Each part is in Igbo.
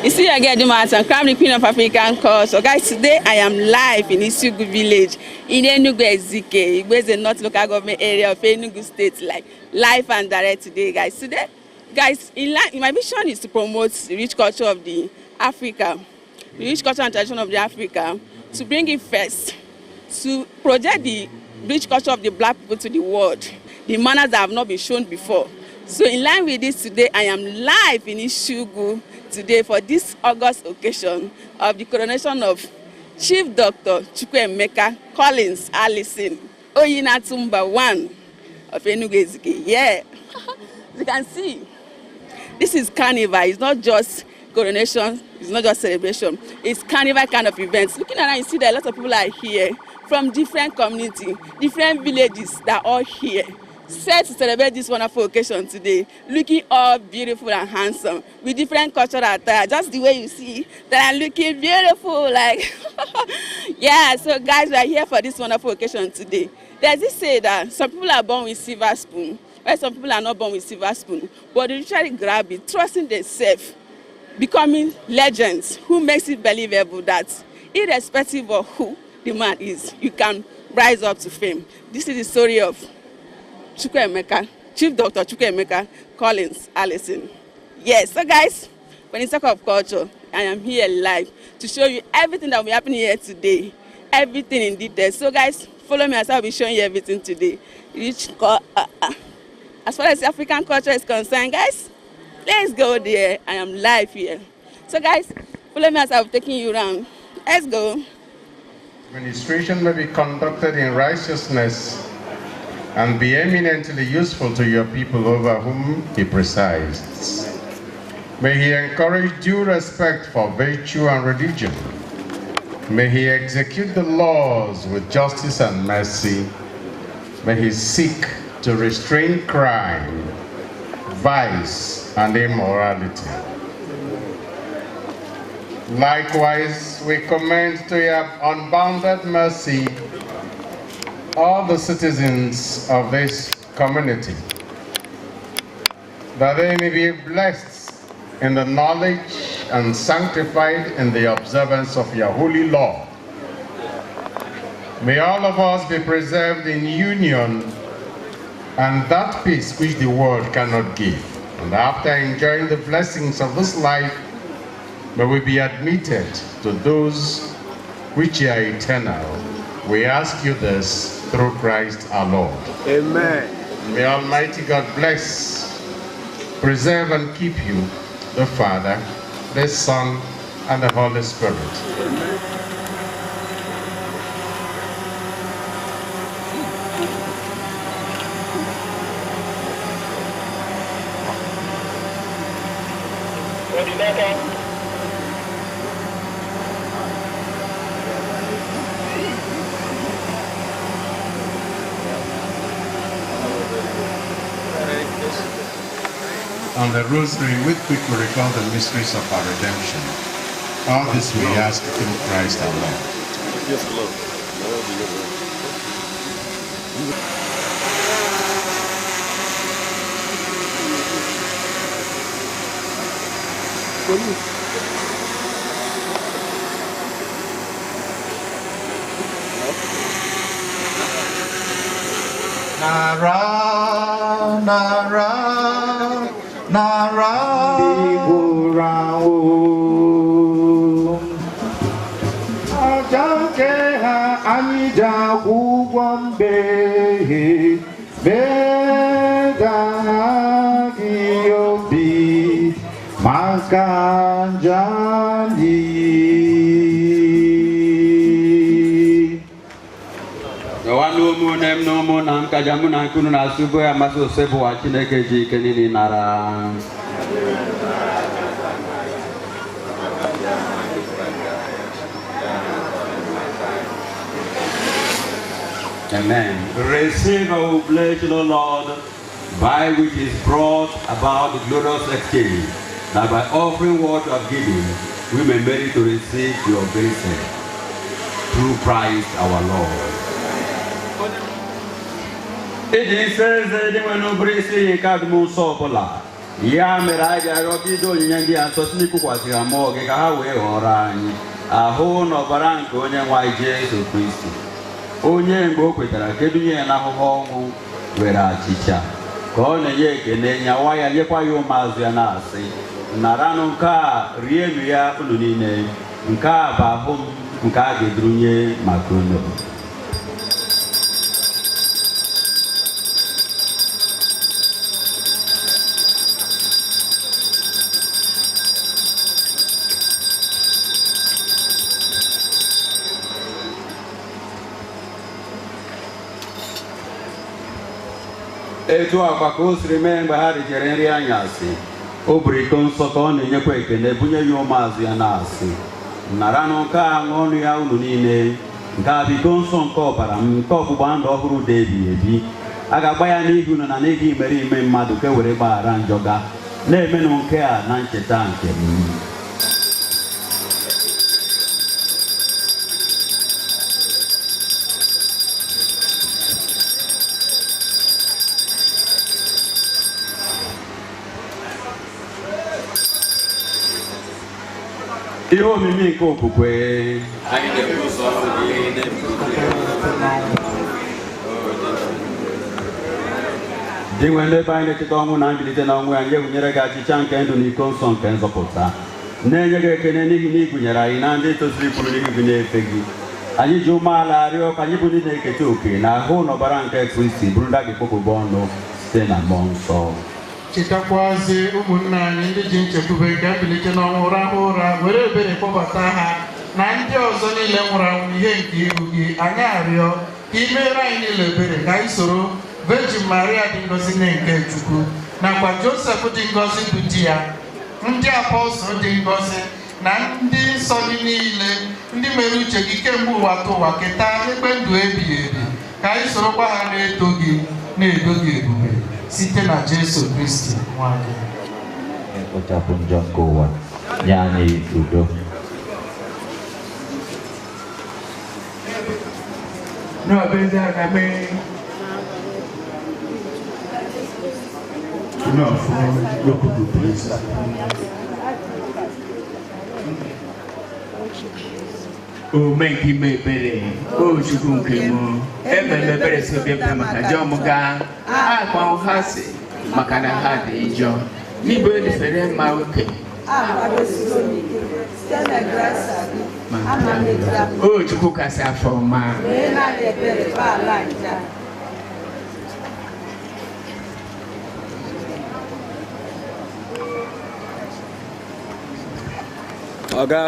You see your girl Dumatan, crown the queen of African culture. Guys, today I am live in Isiukwu village in Enugu Ezike, Igboeze North Local Government Area of Enugu State, like live and direct today, guys. Today, guys, in line, my mission is to promote the rich culture of the Africa, the rich culture and tradition of the Africa, to bring it first, to project the rich culture of the black people to the world, the manners that have not been shown before. So in line with this today, I am live in Isiukwu today for this August occasion of the coronation of Chief Dr. Chukwuemeka Collins Allison Oyinatumba I of Enugu Ezike. Yeah, as you can see, this is carnival. It's not just coronation, it's not just celebration, it's carnival kind of events. Looking around, you see that a lot of people are here from different community, different villages that are all here, set to celebrate this wonderful occasion today, looking all beautiful and handsome with different cultural attire, just the way you see that I'm looking beautiful, like yeah. So guys, we are here for this wonderful occasion today. There's this say that some people are born with silver spoon, while some people are not born with silver spoon, but they literally grab it, trusting themselves, becoming legends who makes it believable that irrespective of who the man is, you can rise up to fame. This is the story of Chukwuemeka, Chief Dr. Chukwuemeka Collins Allison. Yes, so guys, when it's talk of culture, I am here live to show you everything that will be happening here today, everything in detail. So guys, follow me as I'll be showing you everything today. As far as African culture is concerned, guys, let's go there. I am live here. So guys, follow me as I'll be taking you around. Let's go. Administration may be conducted in righteousness and be eminently useful to your people over whom he presides. May he encourage due respect for virtue and religion. May he execute the laws with justice and mercy. May he seek to restrain crime, vice, and immorality. Likewise, we commend to your unbounded mercy all the citizens of this community, that they may be blessed in the knowledge and sanctified in the observance of your holy law. May all of us be preserved in union and that peace which the world cannot give. And after enjoying the blessings of this life, may we be admitted to those which are eternal. We ask you this through Christ our Lord. Amen. May Almighty God bless, preserve, and keep you, the Father, the Son, and the Holy Spirit. Amen. On the rosary with which we recall the mysteries of our redemption. All this we ask through Christ our Lord. Yes, Lord. Nara, nara, nara, nwụrụ anwụ. Aja nke ha anyị ji akwụ ụgwọ mmehie meda ha gị obi maka njọ anyị. Nwanne ụmụnne m na ụmụnna m kaja mụ na nke unu na-asụ bụ ya masị Osebụwa Chineke ji ike niile nara. Amen. Receive our oblation, O Lord, by which is brought about the glorious exchange, that by offering what you have given, we may merit to receive your blessing. Through Christ our Lord. Ịdị nsọ eze dị nwe n'obere isi iyi nke adịm nsọ ọbụla. Ya mere anyị ga-arịọ gị ido onyinye ndị a nsọ site n'ikwukwasị ha mmụọ gị ka ha wee ghọrọ anyị ahụ na ọbara nke onye nwe anyị Jesu Kristi, onye mgbe o kwetara ka edunye ya n'ahụhụ ọnwụ were achịcha ka ọ na-enye ekele, nyawa ya, nyekwa ya ụmụazụ ya, na-asị: "Naranụ nke a, rienụ ya unu niile. Nke a bụ ahụ m nke a ga-edurunye maka unu." Etu akwa ka o siri mee mgbe ha richere nri anyasị, o buru iko nsọ ka ọ na-enyekwa ekele, bunye ya ụmụazụ ya, na-asị: "Naranụ nke a, ṅụọnụ ya unu niile. Nke a bụ iko nsọ nke ọbara m nke ọgbụgba ndụ ọhụrụ dị ebighị ebi. A ga-agba ya n'ihi unu na n'ihi imerime mmadụ ka e were gbaghara njọ ga. Na-emenụ nke a na ncheta nke m." Ihe omimi nke okwukwe. Anyị na-ekwusa ọnwụ gị, na-ebilite dị nwe ndị ebe anyị na-echeta ọnwụ na mbilite n'ọnwụ ya, nye gụnyere gị achịcha nke ndụ na iko nsọ nke nzọpụta, na-enye gị ekene n'ihi na ị gụnyere anyị na ndị tozuru iburu n'ihu gị na-efe gị. Anyị ji umeala arịọ ka anyị bụ ndị na-eketa oke na ahụ na ọbara nke Kristi bụrụ ndị a ga-ekpokọba ọnụ site na mmụọ nsọ. Chetakwazi ụmụnne anyị ndị ji nchekwube nke mbilite n'ọnwụ rahụ ụra, were ebere kpọbata ha na ndị ọzọ niile nwụrụ anwụ n'ihe nke ihu gị. Anyị arịọ ka ị meere anyị niile ebere, ka anyị soro Virgin Maria dị ngọzi, nne nke Chukwu, nakwa Josef dị ngọzi bụ di ya, ndị apọstụl dị ngọzi na ndị nsọ gị niile, ndị mere uche gị kemgbe ụwa tụ ụwa, keta ekpe ndụ ebighị ebi, ka anyị sorokwa ha na-eto gị, na-edo gị ebube, site na Jesu Kristi nwa gị. Ekpochapụ njọ nke ụwa, nye anyị udo. N'ọbụ No, for local group, please. Ome nke ime ebere, o Chukwu nke m, eme m ebere si obi m maka njọ m gaa akwa ha si maka na ha dị njọ n'igbe elifere mma oke. Akwadosigo m ike site na grasa gị, ama m eji O Chukwu kasị afọ ọma. Mee naanị ebere gbaghara njọ. Ọga.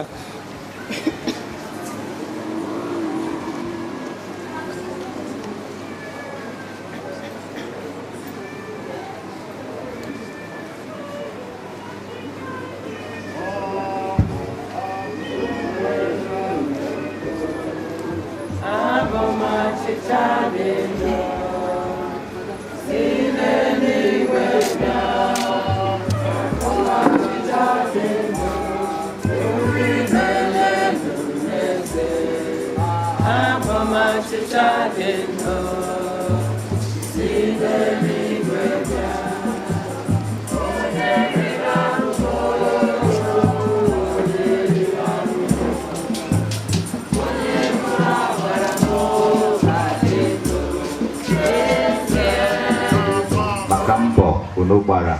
Maka mbọ unu gbara,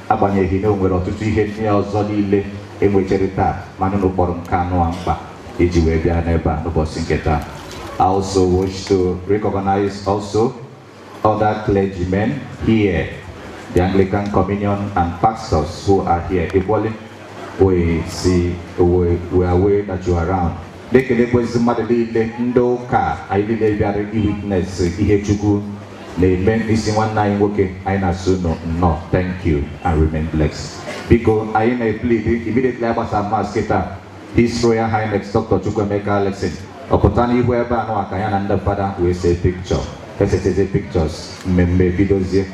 agbanyeghị na o nwere ọtụtụ ihe ndị ọzọ niile enwechere taa, mana unu kpọrọ nke anụ a mkpa iji wee bịa n'ebe a n'ụbọchị nke taa. I also wish to recognize also other clergymen here, the Anglican Communion and pastors who are here equally. We see, we are aware that you are around. Na-ekelekwezi mmadụ niile, ndị ụka anyị niile bịara i-witness ihe Chukwu na-eme n'isi nwanne anyị nwoke. Anyị na-asụ unu nnọọ. Thank you and remain blessed. Biko, anyị na-eplead, immediately agbasa mass kịta, His Royal Highness Dr. Chukwuemeka Alexin ọpụta n'ihu ebe a nụwa ka ya na ndị fada wee see picture, eseteze pictures, mmemme bidozie.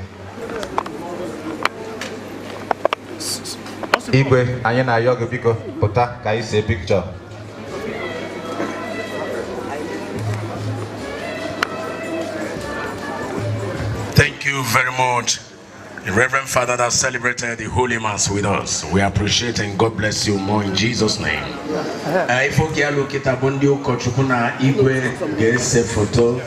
Igwe, anyị na-ayọ gị, biko pụta ka anyị see picture. Thank you very much. The Reverend Father that celebrated the Holy Mass with us. We appreciate and God bless you more in Jesus' name. Ife oge alụ kịta bụ ndị ụkọchukwu na igwe ga-ese foto.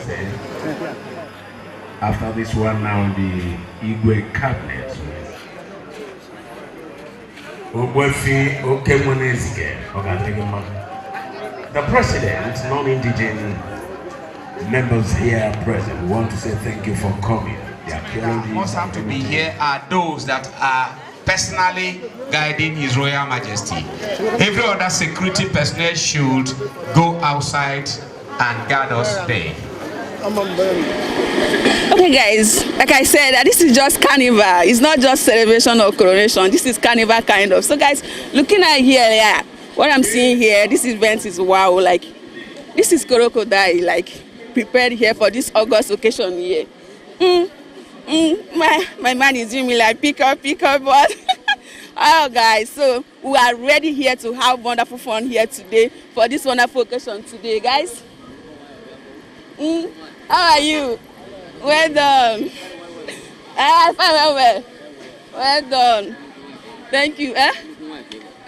After this one now, the Igwe cabinet. Ogbuefi Okenwenezike, ọ ga-adịrị gị mma. The president, non-indigent members here present, we want to say thank you for coming. The archaeologists Must have to be here are those that are personally guiding His Royal Majesty. Every other security personnel should go outside and guard us there. Okay, guys, like I said, this is just carnival. It's not just celebration or coronation. This is carnival kind of. So, guys, looking at here, yeah, what I'm seeing here, this event is wow. Like, this is crocodile, like, prepared here for this August occasion here. My man is doing me like pick up, but oh, guys, so we are ready here to have wonderful fun here today for this wonderful occasion today, guys. How are you? Well done. Ah, fine, well, well. Well done. Thank you. Eh?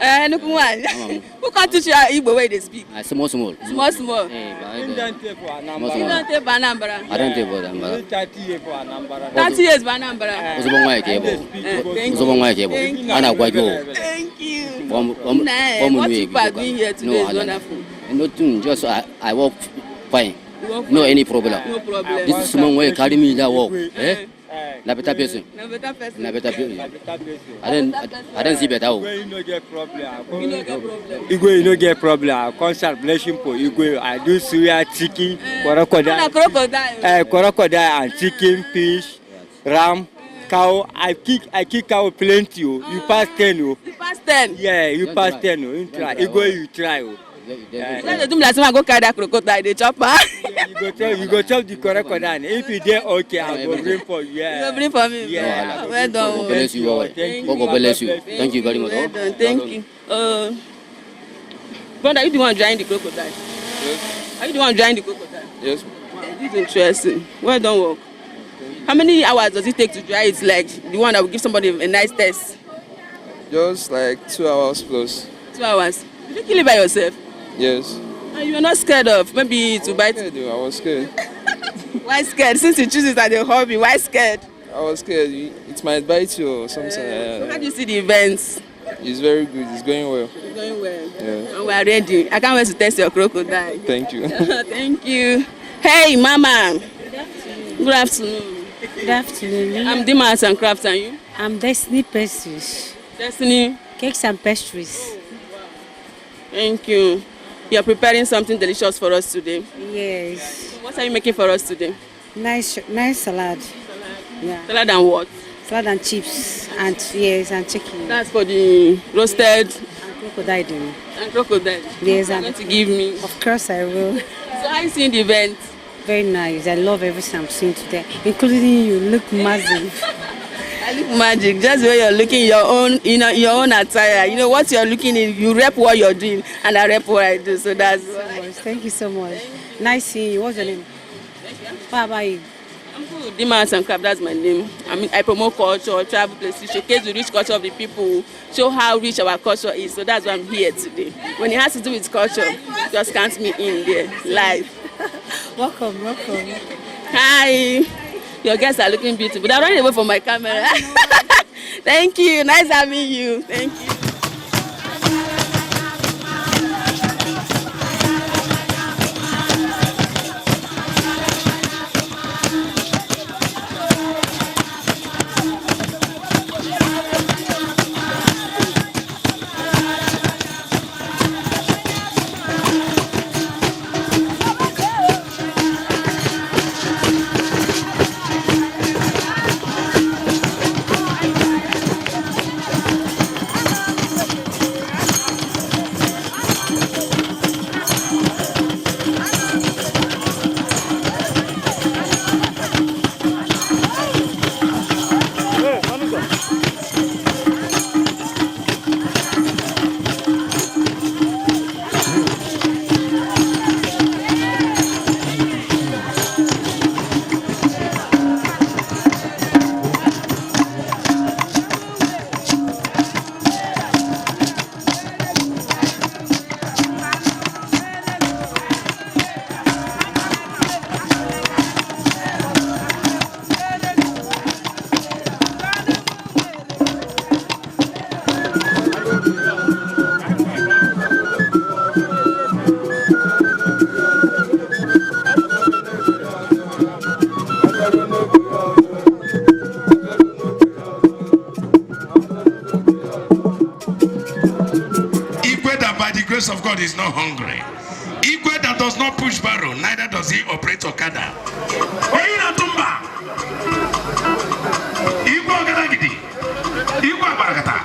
Eh, nnukwu nwanyị. Who can teach you Igbo wey they speak? Ah, small, small. Small, small. Eh, but You I don small, take for Anambra. I don't take for Anambra. 30 years for Anambra. Ozugbo nwaanyị ka ị bụ. Eh, thank Ozugbo you. nwaanyị ka ị bụ. Thank you. A na-agwa gị o. Thank you. One Nah, what one you are doing here today No, is I don't. wonderful. Nothing, just I work fine. You work No fine. any problem. No problem. This small way carry me that work. Eh? Na better person. Na better person. Na better person. I don't see better. Oh. Igwe, you no get problem. You no get problem. Igwe, you no get problem. I come blessing for Igwe. I do suya, chicken, crocodile. Na crocodile. Crocodile and chicken, fish, ram, cow. I kick cow plenty. Oh. You pass 10. Oh. You pass 10. Yeah, you Don't pass try. 10. Oh. You try. Don't try. Igwe, you try. Oh. You dey do me like say I go carry that crocodile dey chop am. You go chop the crocodile. If you dey okay, I go bring for you. Yeah. You go bring for me. Yeah. Well done. God bless you. Well. Thank God bless you. Thank you very much. Well done. Thank you. Brother, are you the one drying the crocodile? Yes. Are you the one drying the crocodile? Yes. This is interesting. Well done work. How many hours does it take to dry it? Like the one that will give somebody a nice test? Just like 2 hours plus. 2 hours. Did you kill it by yourself? Yes. And you are not scared of maybe to bite? Scared, though. I was scared. Why scared? Since you choose it as a hobby, why scared? I was scared. It might bite you or something. So how do you see the events? It's very good. It's going well. It's going well. Yeah. And we are ready. I can't wait to test your crocodile. Thank you. Thank you. Hey, Mama. Good afternoon. Good afternoon. I'm Dima Arts and Crafts, and you? I'm Destiny Pastries. Destiny? Cakes and pastries. Thank you. You're preparing something delicious for us today. Yes. What are you making for us today? Nice, nice salad. Yeah. Salad and what? Salad and chips and yes and chicken. That's for the roasted and crocodile dinner. And crocodile. Yes, You're and going to give me. Of course I will. So how you seeing the event? Very nice. I love everything I'm seeing today, including you. Look massive. I look magic. Just the way you're looking, your own, your own attire. You know what you're looking in. You rep what you're doing, and I rep what I do. So that's. So much. Thank you so much. Nice seeing you. What's your name? Bye bye. I'm good. Dima Arts and Craft, that's my name. I mean, I promote culture, travel places, showcase the rich culture of the people, show how rich our culture is. So that's why I'm here today. When it has to do with culture, just count me in there, live. Welcome, welcome. Hi. Your guests are looking beautiful. They're running away from my camera. Thank you. Nice having you. Thank you. grace of God, is not hungry. Igwe that does not push barrow, neither does he operate Okada. Oyi na tumba. Igwe Ogadagidi. Igwe Abarakata.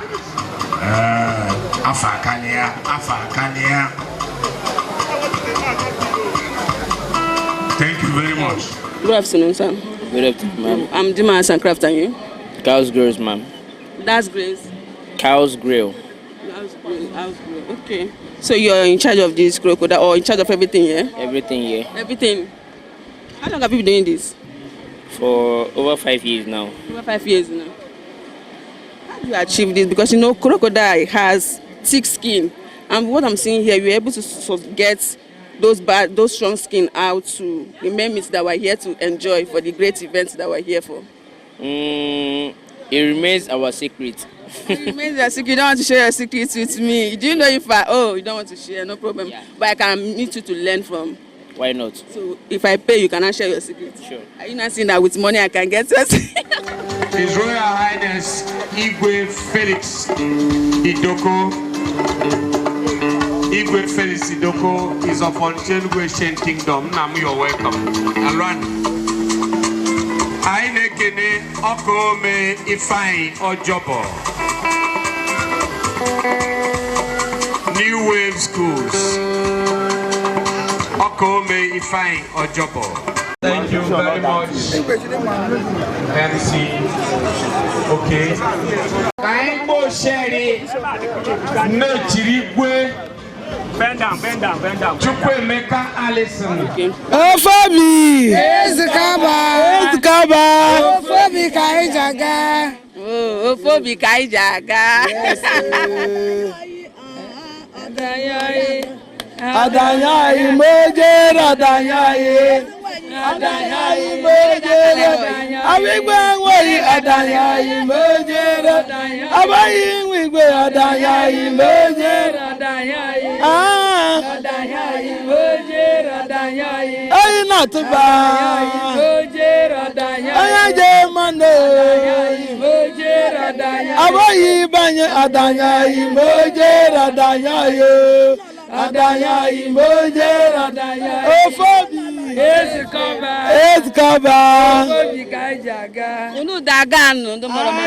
Afa akalia, afa akalia. Thank you very much. Good afternoon, sir. Good afternoon, ma'am. I'm Dima Hassan Craft, and you? Cows Grills, ma'am. That's Grace. Cows Grill. House Grill, House Grill. Okay. So you're in charge of this crocodile or in charge of everything, yeah? Everything here. Everything. How long have you been doing this? For over 5 years now. Over 5 years now. How do you achieve this? Because you know crocodile has thick skin, and what I'm seeing here, you're able to sort of get those bad, those strong skin out to the men meat that we're here to enjoy for the great events that we're here for. It remains our secret. It remains your secret. You don't want to share your secrets with me. Do you know if I? Oh, you don't want to share? No problem. Yeah. But I can meet you to learn from. Why not? So if I pay, you cannot share your secret. Sure. Are you not seeing that with money I can get it? His Royal Highness Igwe Felix Idoko. Igwe Felix Idoko is of Onchenugu Ancient Kingdom. Nam, you're welcome. Alwan. Anyị na-ekene Ọkaome Ifeanyi Ojobo. New Wave Schools. Ọkaome Ifeanyi Ojobo. Thank you very much, MC. Okay. Ka anyị kpọọ Nnechiri Igwe Bend down, bend down, bend down. Chukwuemeka Allison. Ofobi. Ezikaba. Ezikaba. Ofobi ka anyị ji aga. Oh, Ofobi ka anyị ji aga. Adanyayi mojere adanyayi. Adanyayi mojere. Abigbe nweyi adanyayi mojere. Abayi nwigwe adanyayi mojere. Ah. Eyi na-atụba. Onye je mmanụ. Abayi banye adanyayi mojere adanyayi. Adanyayi mojere adanyayi. Ofobi. Ezikọba. Ezikọba. Ofobi ka anyị ji aga. Unu daga nụ ndị mọrọ mma.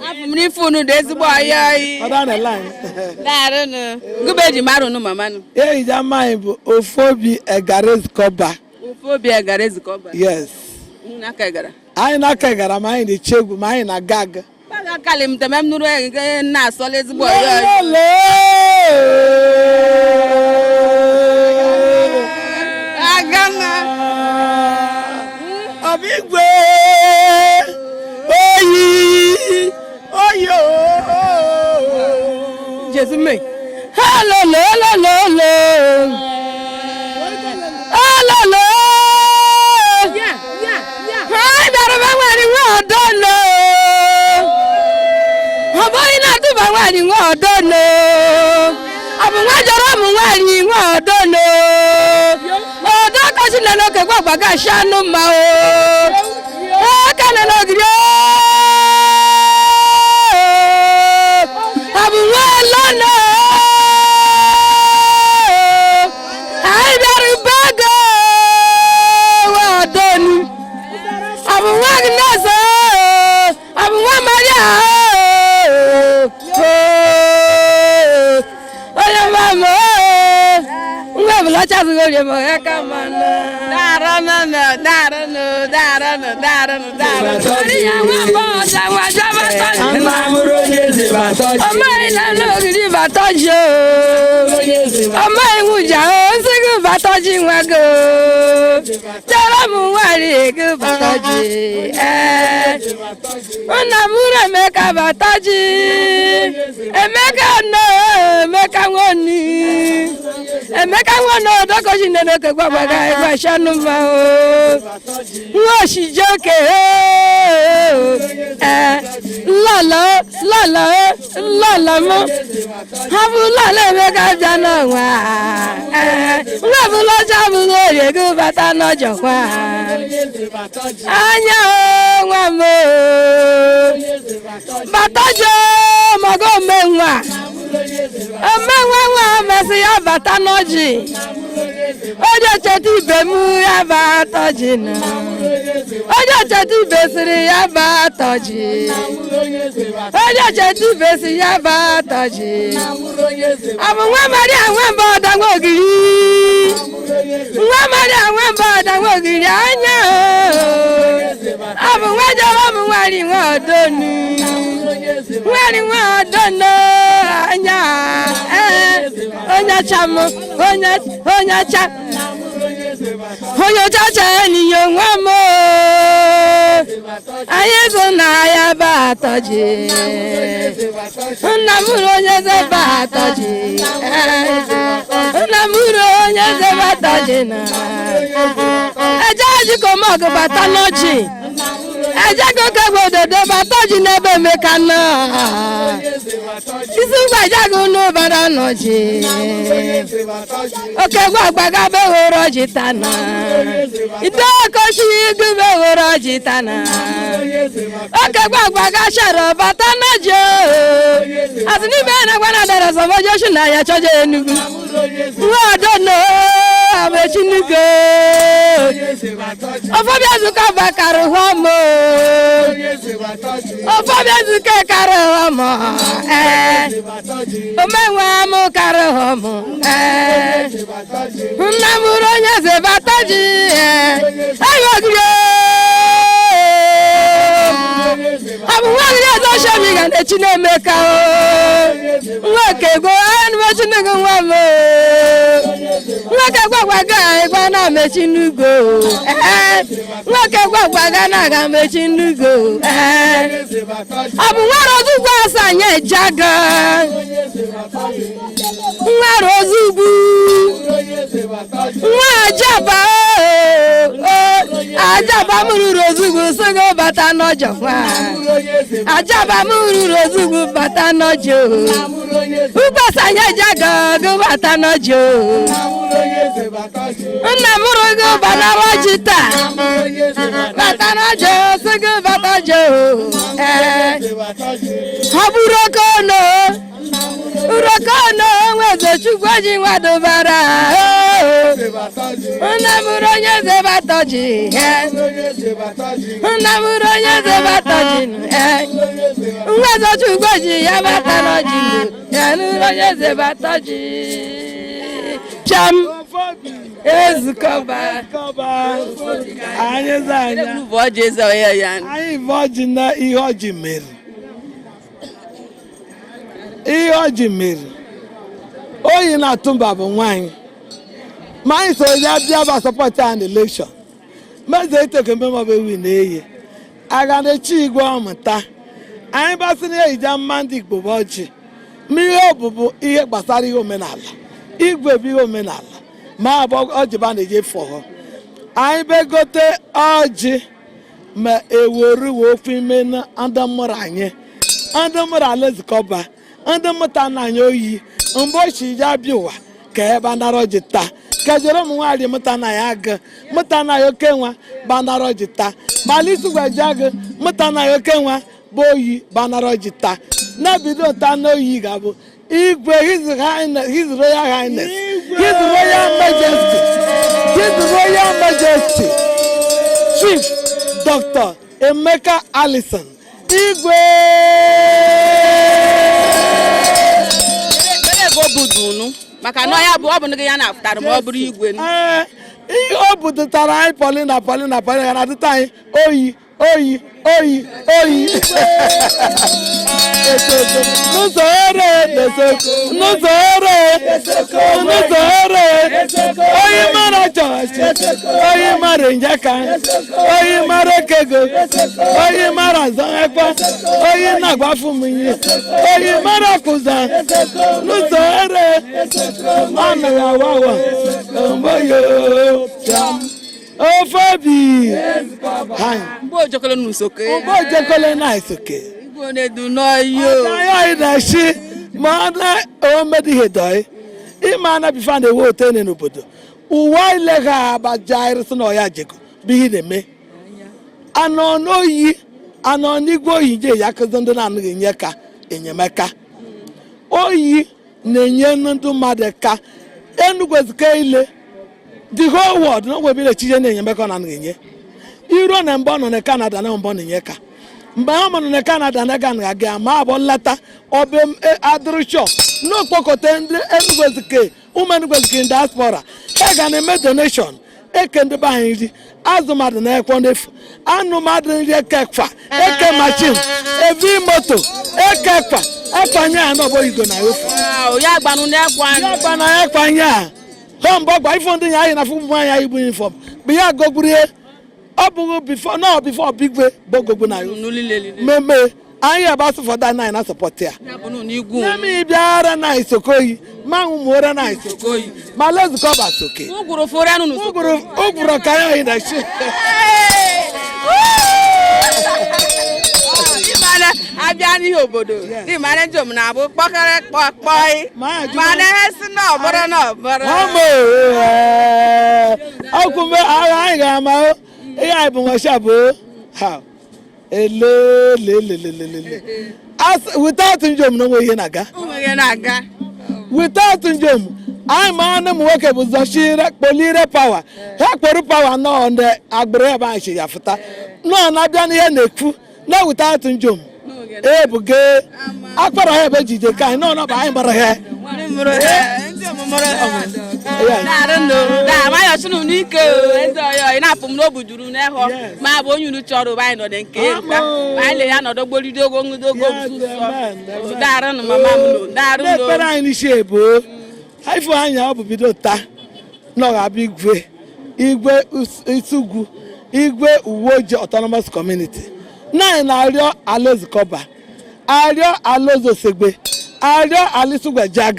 Afọ m n'ife unu dị ezigbo ọyị ọyị. Ọda na line. Daarụnụ. Gụba eji mara unu mama nụ. Eyi ja mine bụ Ofobi Egara Ezikọba. Ofobi Egara Ezikọba. Yes. Unu n'aka Egara. Anyị n'aka Egara ma anyị na-eche egwu ma anyị na-aga aga. Baga akali m teme m nụrụ ege na-asọla ezigbo ọyị ọyị. Lele. Agama. Abigwe. Oyi. Oyi ooo. Jesu me. Hello, lo, lo, lo, lo. Hello, lo. Hi, bịara nwanyị nwe ọdọ nọ. Ọ bụghị na atụba nwaanyị nwe ọdọ nọ. Ọ bụ nwa jọrọ ụmụ nwaanyị nwe ọdọ nọ. Ọdọ kasị na n'oke gbagbaga shi anụ mma o. Aka na n'ogiri o. Ọ bụ nwa lọnà. Anyị bịara ube ego nwe ọdọ nụ. Ọ bụ nwa Agnes o. Ọ bụ nwa Maria o. Onye mama o. Nwa ebulacha zụrụ orie ma ya ka mma nọ. Daarụnụ, daarụnụ, daarụnụ, daarụnụ, daarụnụ. Ọmọ ìlànà ògiri bàtọ́jú o. Ọmọ ìwújà o, nsígù bàtọ́jú nwa go. Jọrọ m nwanyị ego bàtọ́jú. Nna m ụrụ Emeka bàtọ́jú. Emeka nọ Emeka nwoni. Emeka nwono odokoji nene oke gbagbaga egbe shanu mma o. Nwa oshijoke o. Lọlọ lọlọ lọlọ mụ. Ha bụ lọlọ Emeka bịa n'ọnwa. Nwa bụ lọcha bụ orie gị bata n'ọjọkwa. Anya o nwa m o. Bata jo mago ome nwa. Omenwa nwa mesị ya bata n'ọjị. Onye cheta ibe m ya bata ọjị na. Onye cheta ibe sịrị ya bata ọjị. Onye cheta ibe sị ya bata ọjị. Ọ bụ nwa Maria nwe mba ọda nwa ogiri. Nwa Maria nwe mba ọda nwa ogiri anya o. Ọ bụ nwa jọrọ m nwari nwa ọdọnu. Nwari nwa ọdọnu anya. Ee, onye ọcha m, onye onye ọcha. Onye ọcha cha enyi nwa m o. Anyị bụ na ya bata ji. Nna m hụrụ onye eze bata ji. Nna m hụrụ onye eze bata ji na. Eje ejikọmọgụ bata n'ọjị. Eje goke ododo bata ji n'ebe Emeka nọ. Isi mgbajago n'ụbara n'ọjị. Oke gbagbaga behụrụ ọjị tana. Ide okoshi igube hụrụ ọjị tana. Oke gbagbaga shara bata n'ọjị o. Asị n'ibe na gwana dara sọmọjọ shi na ya chọjọ Enugu. Nwa ọdọ amechinugo. Ọfọbịa zụka bakara hụ m. Ọfọbịa zụka kara hụ m. Ee. Omenwe m kara hụ m. Ee. Nna m hụrụ onye eze bata ji. Ee. Ayo ogiri. Ọ bụ nwa ogiri ọzọ shemi ga na-echi na-emeka o. Nwoke go anụmechinugo nwa m o. Nwoke gwagwaga ịgwa na mechinugo. Ee. Nwoke gwagwaga na aga mechinugo. Ee. Ọ bụ nwere ozugbo asa nye jaga. Nwere ozugbo. Nwa ajaba o. Ajaba m ruru ozugbo sogo bata n'ọjọ nwa. Ajaba m ruru ozugbo bata n'ọjọ. Ugbasanye jaga go bata n'ọjọ. Nna m rụgo banara ọjị taa. Bata n'ọjọ sogo bata ọjọ. Ee. Ọ bụrụ oke ọnụ. Urokono nweze Chukwu ji nwadobara. Nna m hụrụ onye eze bata ji. Nna m hụrụ onye eze bata ji. Nweze Chukwu ji ya bata n'ọjị. Ya nụrụ onye eze bata ji. Piam. Ezukọba. Anyị eze anya. Bụ ọjị eze ọya ya. Anyị bụ ọjị na ihe ọjị mere. Ihe ọjị mere. Oyi na-atụ mba bụ nwaanyị. Ma anyị soro ya bịa ba support ya na election. Meze iteke mgbe maọbụ ewi na-eyi. Aga na-echi igwe ọmụta. Anyị basị na eyija mma ndị Igbo bụ ọjị. Ma ihe ọbụbụ ihe gbasara ihe omenala. Igwe bụ ihe omenala. Ma abụ ọjị ba na-eje fọrọ. Anyị begote ọjị ma eweruwe okwu ime na ndị mụrụ anyị. Ndị mụrụ ala ezikọba. Ndị mụta na anyị oyi. Mgbe ochie ya bịa ụwa ka ebe nara ọjị taa. Ka jere ụmụ nwaanyị mụta na ya agụ. Mụta na ya oke nwa banara ọjị taa. Mala isi gwaji agụ mụta na ya oke nwa bụ oyi banara ọjị taa. Na-ebido nta na oyi ga-abụ igwe His Highness, His Royal Highness, His Royal Majesty, His Royal Majesty, Chief Dr. Emeka Allison, Igwe. Ebe ego budu unu maka na ya bụ ọ bụ na ya na-afụtara ma ọ bụrụ igwe. Ee, ihe o budutara anyị Paulina Paulina Paulina na-adụta anyị oyi oyi oyi oyi. N'ụzọ ere n'ụzọ ere n'ụzọ ere oyi mara chọọchị oyi mara njeka oyi mara ekego oyi mara zọekwa oyi na-agbafu m ihe oyi mara kụza n'ụzọ ere ọnụ ya wawa mgbe ofe bi. Mgbe ojokolo n'usoke. Mgbe ojokolo na isoke. Igwe na-edu n'ọyọ. Ọ̀nà na-eshi ma ọ na omedihe dọị. Ịma na bifa na-ewe otene n'obodo. Ụwa ilegha abaja irisi na ọya jego bụ ihe na-eme. Anọ n'oyi anọ n'igwe oyi je ya akụzi ndị na-anụghị nye ka enyemaka. Oyi Na-enye ndị mmadụ ka Enugu Ezike ile the whole world na onwebe ile na-enyemeka ọ na-enye iruo na mgbe ọ nọ na Canada na mgbe ọ na-enye ka mgbe ha nọ na Canada na ga na-aga ma abụ nleta ọbe adịrịchọ n'okpokọta ndị Enugu Ezike, ụmụ Enugu Ezike in diaspora, ha ga na-eme donation eke ndị be anyị nri, azụ mmadụ na-ekwo n'efu, anụ mmadụ nri, eke kwa eke machine evi moto eke kwa ekwanye a n'ọbọ igo na ofu. Ya gbanụ na-ekwa. Ya gbanụ ekwanye a ha mgbe ọgba ifo ndị ya anyị na afụ ụmụ anyị anyị bụ uniform bụ ya gogburie ọ bụghị before no before bigwe bụ gogbu na meme anyị ebe asụ for that nine na support ya nyemi bịara na isokoyi ma ụmụ na isokoyi ma lezukọba soke. Ụgụrụ fụrụ anụ n'usoro ụgụrụ ka anyị na chi. Ịmara abịa n'ihe obodo ịmara ndị omume na-abụ kpọkọrọ kpọkpọị mana ihe si na ọbụrụ na ọbụrụ. Ọmụ ọkwụme agha anyị ga-ama ihe anyị bụ nwasha bụ ha elelelelelele without njom na onwe ihe na-aga. Onwe na-aga. Without njom anyị ma na ụmụ nwoke bụ zọchire kpolire pawa ha kpọrọ pawa nọọ ndị agbụrụ ebe anyị si ya fụta nọọ na-abịa n'ihe na-ekwu na without njom ebuge akpọrọ ha ebe jide ka anyị nọọ nọba anyị gbara ha. N'ike ndị ọyọ ị na-apụ m n'obu juru n'ehọ ma bụ onye unu chọrọ ụba anyị nọdụ nke nta ma anyị le ya nọdụ gbolido ogo ṅụdogo sụsọ daarụ mama m no daarụ no. Ekpere anyị n'isi ebo ifo anya ọ bụ bido taa na ọ ga-abụ igwe igwe Isugwu igwe Uweoji Autonomous Community na na-arịọ Alaezikọba, arịọ Alaeze Osegbe, arịọ Alisugwejag,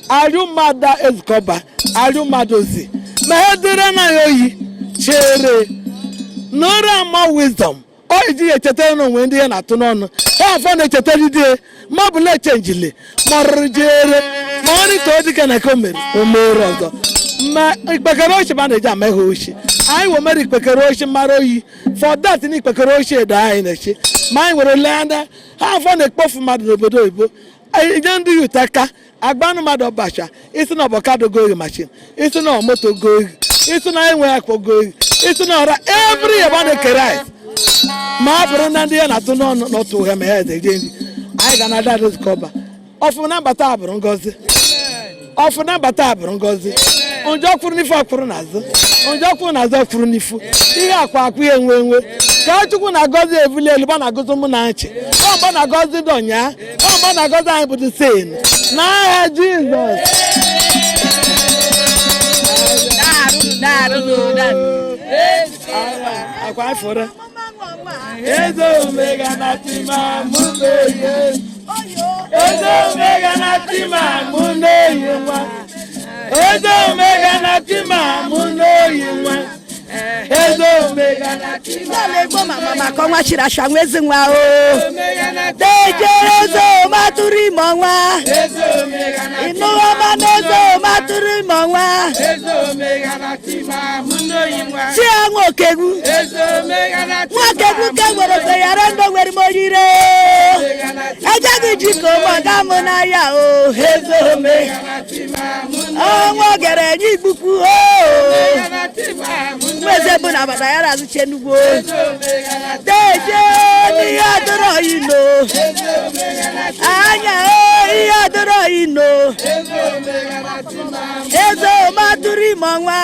arịọ mmadụ Ezikọba, arịọ mmadụ ozi ma ha dịrị na ya oyi chere n'ụra ama wisdom o iji ya echetara na onwe ndị ya na-atụ n'ọnụ ha afọ na-echetara die ma ọ bụ na-echenjili ma ọrụrụ jere ma ọ rịta dịka na ka o mere o mere ọzọ ma ikpekere ochi ma na-eji ama ihe ochi anyị wee mere ikpekere ochi mara oyi for that na ikpekere ochi edo anyị na-echi ma anyị were lee anya ha afọ na-ekpofu mmadụ n'obodo oyibo nye ndị yut aka agbanụ mmadụ ọbacha isi na ọbọkado goghị machin isi na moto goghị isi na enwe akpọ goghị isi na ọra every year na-eke rice ma ọ bụrụ na ndị ya na-atụ n'ọnụ n'otu uhe ma ya eze rie nri anyị ga na-ada Ezikọba ọfụ na mbata abụrụ ngozi ọfụ na mbata abụrụ ngozi njọ kwuru n'ifu ọkwụrụ n'azụ njọ kwuru n'azụ ọkwụrụ n'ifu ihe akwa akwa ya enwe enwe ka Chukwu na-agọzi ebuli elu ba na-agọzi mụ na nchi ọmba na-agọzi dọnya ọmba na-agọzi anyị bụ the same n'aha Jizọs. Akwa ifuru eze omega na tima mụ na-eyi eze omega na tima mụ na-eyi nwa eze omega na tima mụ na-eyi nwa eze omega na tima. Egbo mama maka ọnwa chiri asha nwa ezi nwa o dejere eze matụrụ ime ọnwa ịnụghọ ma na eze matụrụ ime ọnwa chi ya nwa okegwu nwa okegwu ke nwere ofeyara ndụ nwere m oyire ejeghị ji ka ụmụ ga mụ n'ahịa o eze omega ọnwa gere enye igbukwu o eze bụ na agbata ya na-azụchi Enugwu deje n'ihe adịrọ ino anya ihe adịrọ ino eze matụrụ ime ọnwa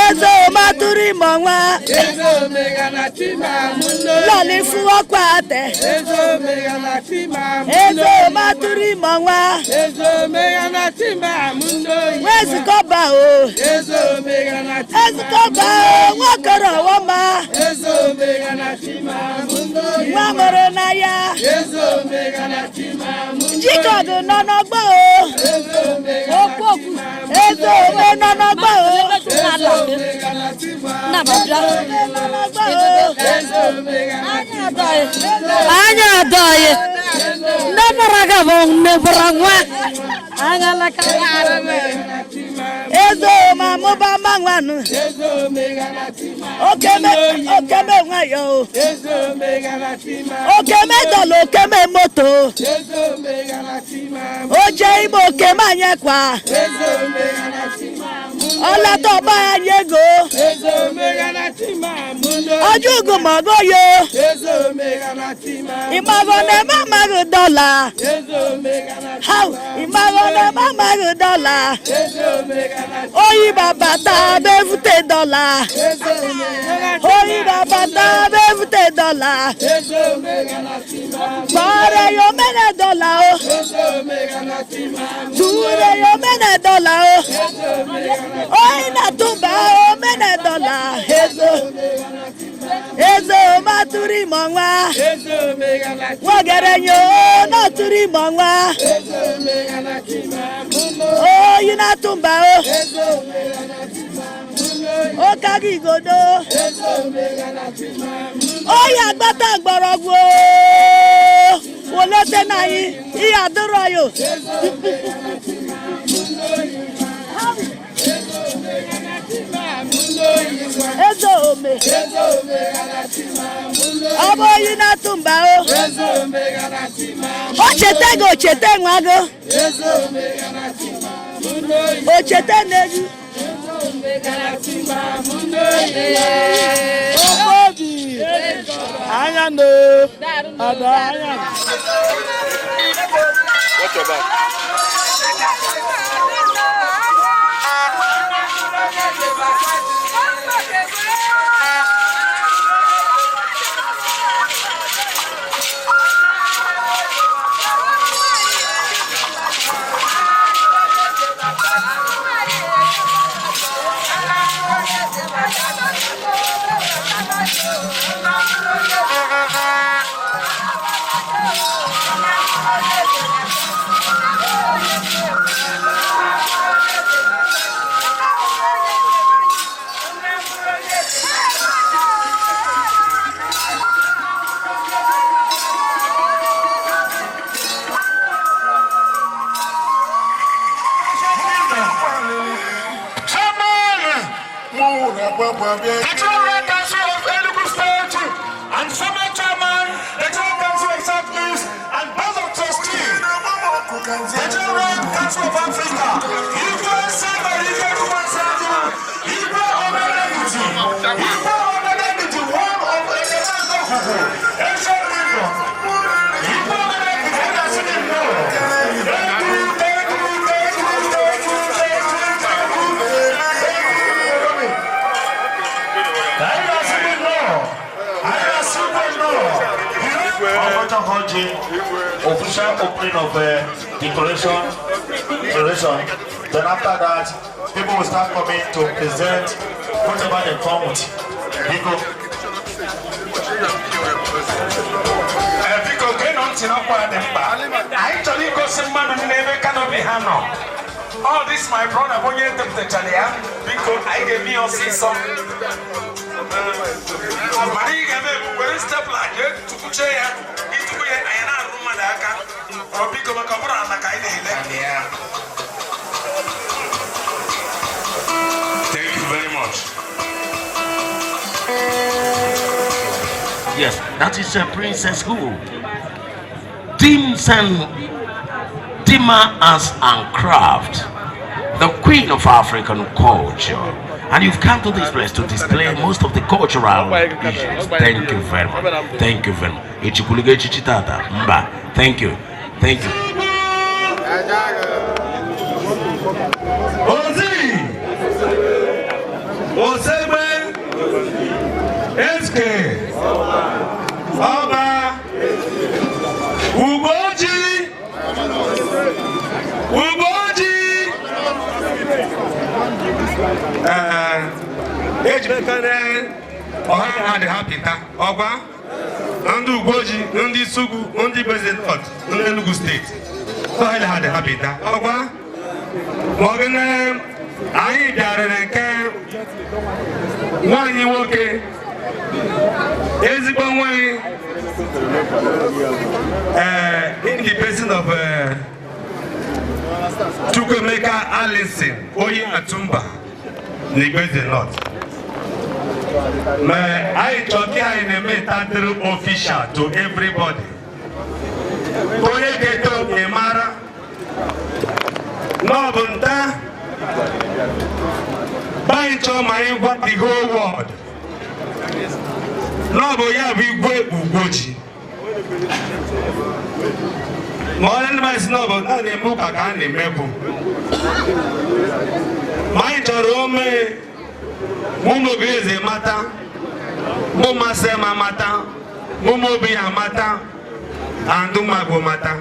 eze matụrụ ime ọnwa lọlị fún ọkwa atẹ eze matụrụ ime ọnwa Ezikọba o Ezikọba o nwokoro ọwọma nwa mụrụ n'ahịa Jikọdụ nọ n'ọgbọ o eze ome nọ n'ọgbọ o Anya adọghị nne mụrụ gị bụ nne mụrụ nwa eze ma mụba manwanụ okeme nwayọ o okeme dọla okeme moto. moto. O jee ime oke ma nyekwa. Ọlọtọ ọba anyị ego. Ọjọ́ ugu mọ̀gọ́ yo. Ìmọ̀gọ́ na eme amaghị dọ́là. How? Ìmọ̀gọ́ na eme amaghị dọ́là. Oyi bàbá tá a bẹ́ fute dọ́là. Oyi bàbá tá a bẹ́ fute dọ́là. Gbọ́rẹ̀ yóò mẹ́nẹ̀ dọ́là o. Túrẹ̀ yóò mẹ́nẹ̀ dọ́là o. Oyi na túbà o mẹ́nẹ̀ dọ́là. Ezo. Ezo ma tụrụ ime ọnwa. Nwogere nyo na tụrụ ime ọnwa. Oyi na tụmba o. Okago igodo. Oyi agbata mgbọrọgwụ. Wolote na anyị ihe adịrọ yo. Eze ome. Ọ bụ oyi na-atụ mba o. O cheta gị, o cheta nwa gị. O cheta nne gị. Obi anya no ọdọ anya. Watch your back. Cultural Council of Enugu State and former chairman, Cultural Council of South East and Board of Trustees, Cultural Council of Africa, Igwe Saba Igwe Kumasabu, Igwe Omenegiti, Igwe Omenegiti, one of Enugu, Ancient Kingdom, Igwe Omenegiti, Enugu, Thank you, thank you, thank you, thank you, thank you, thank you, thank you. Official opening of the collation. Then after that, people will start coming to present whatever they come with. Biko. Biko, geenụ ntị n'ọkwa dị mkpa. Anyị chọrọ igosi mmadụ n'ebe canopy ha nọ. All this my brother bụ onye depụtachara ya. Biko, anyị ga-eme ya ọsịsọ. Mana ị ga-eme bụ were stapler jee tụkwuchie ya. Ịtụkwu ya, anyị na-arụ mmadụ aka. Ọ biko, maka ọ bụrụ ala ka anyị na-ele. Thank you very much. Yes, that is a princess who deems and Dima Arts and Craft, the queen of African culture. And you've come to this place to display most of the cultural issues. Thank you very much. Thank you very much. Echikwulugo echichi tata. Mba. Thank you. Thank you. Ozi Osegbe Eske Ọba Ugoji Ugoji. Ejimekene ọha ha dị ha pịta ọgwa ndị Ugoji, ndị Isugwu, ndị President, ndị Enugu Steeti, ọha ha dị ha pịta ọgwa ma anyị bịarịrị nke nwaanyị nwoke ezigbo nwanyị in the person of Chukwuemeka Allison Oyi Atumba n'Igbeze North. Ma anyị chọrọ ka anyị na-eme tatịrị official to everybody. Onye ga-eto ị mara na ọ bụ nta banyị chọọ ma anyị gwa the whole world na ọ bụ ya bụ Igwe Ugwoji. Ma onye ndị mmadụ si na ọ bụ a na-eme ụka ka a na-emekwu. Ma anyị chọrọ ome ụmụ Obieze mata, ụmụ Asema mata, ụmụ Obi ya mata, and ụmụ Agbo mata.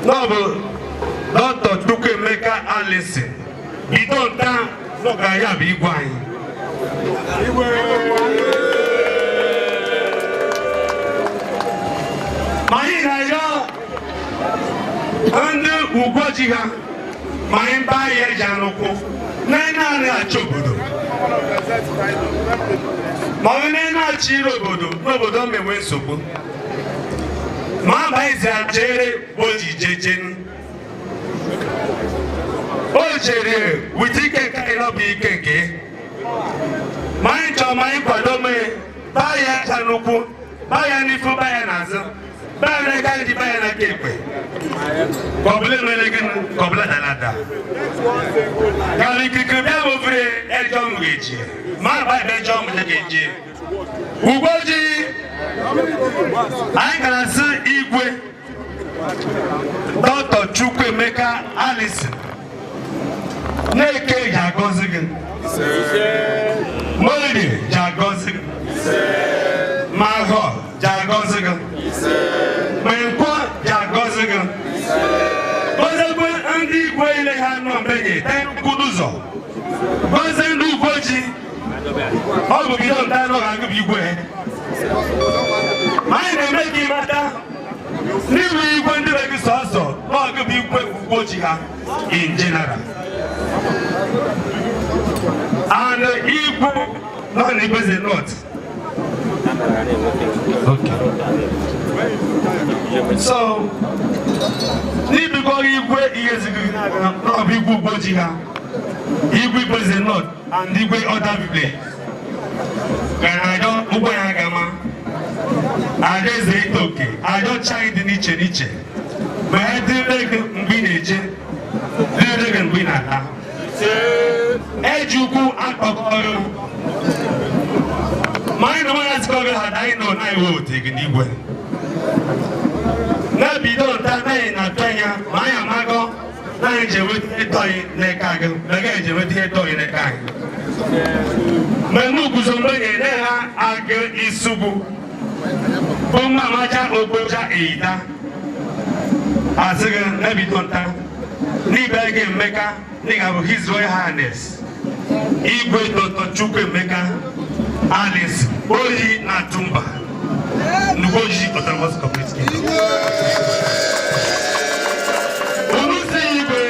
Na ọ bụ Dr. Chukwuemeka Allison bido nta n'ọga ya bụ igwe anyị. Ma anyị na-arịọ ndị Ugwoji ha ma anyị baa ya eji anụkwụ na anyị na-arị achị obodo, ma ọ bụ na anyị na-achị ire obodo n'obodo ma enwe nsogbu, ma abaghịzi achere oji jejenu o chere wit ike nke anyị na ọ bụ ike nke ma anyị chọrọ ma anyị kwado mee baa ya aja n'ụkwụ, baa ya n'ifu, baa ya n'azụ, baa ya n'aka nri, baa ya n'aka ekpe, ka ọ bụla emere gịnị, ka ọ bụla dara ada ka ikikere bịa bụ ofere ejọ m ga-eji ma aba ebe ejọ m ga-eji. Ugwoji anyị gara sị Igwe Dr. Chukwuemeka Allison na-eke ji agọzi gị, Morie ji agọzi gị, Mahọ ji agọzi gị, Menkwọ ji agọzi gị, gọziekwe ndị igwe ile ha nọ mgbenye nnukwu ụzọ, gọzie ndị Ugwoji. Ọ bụ bido nta anọ ga-agụ bụ igwe. Ma anyị na-eme ka ị mata n'inwe igwe ndị be gị sọsọ na ọgụ bụ igwe Ugwoji ha in general. And igwe nọ na Igboeze North. Okay. So, n'ibikọrọ igwe ihe zigiri na ọ bụ igwe Ugwoji ha, igwe Igboeze North and igwe other village. Gara ajọ ụgbọ ya gama, Adaeze Itoke, ajọ chai dị n'iche n'iche, ma ya dịrị gị mgbe ị na-eje, dịrị gị mgbe ị na-ala. Eji ukwu akpọkọrọ ma anyị na nwaanyị asịkọrọ ha na anyị nọ na iwe ote gị n'igwe. Na-ebido nta anaghị na-atụ anya ma anyị amagọ na anyị ji enweta ịtọ anyị n'aka gị, na gaghị eji enweta ịtọ anyị n'aka anyị. Mgbe m guzo mgbe na-enye ha agụ isugwu bụ mmamacha ogbocha eyita asị gị na-ebido nta n'ibe gị Emeka n'ịga bụ His Royal Highness Igwe Dr. Chukwuemeka Allison Oyi na Tumba Ugwoji Autonomous Community. Unu si igwe,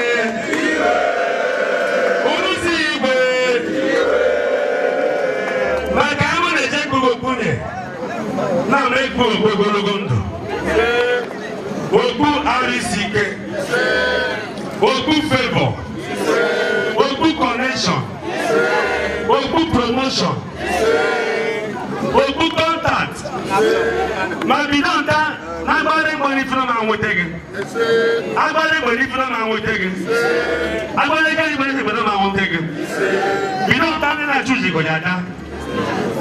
unu si igwe, maka amụ na-eje kpuru okpunye na-ama ekpu okpu ogologo ndụ, okpu arụ isi ike, okpu favor, okpu connection, okpu promotion, okpu contact. Ma bido nta na agbara mgbe n'ifuru ma nweta gị, agbara mgbe n'ifuru ma nweta gị, agbara ike mgbe n'ifuru ma nweta gị. Bido nta ndị na-achụ ji ya ada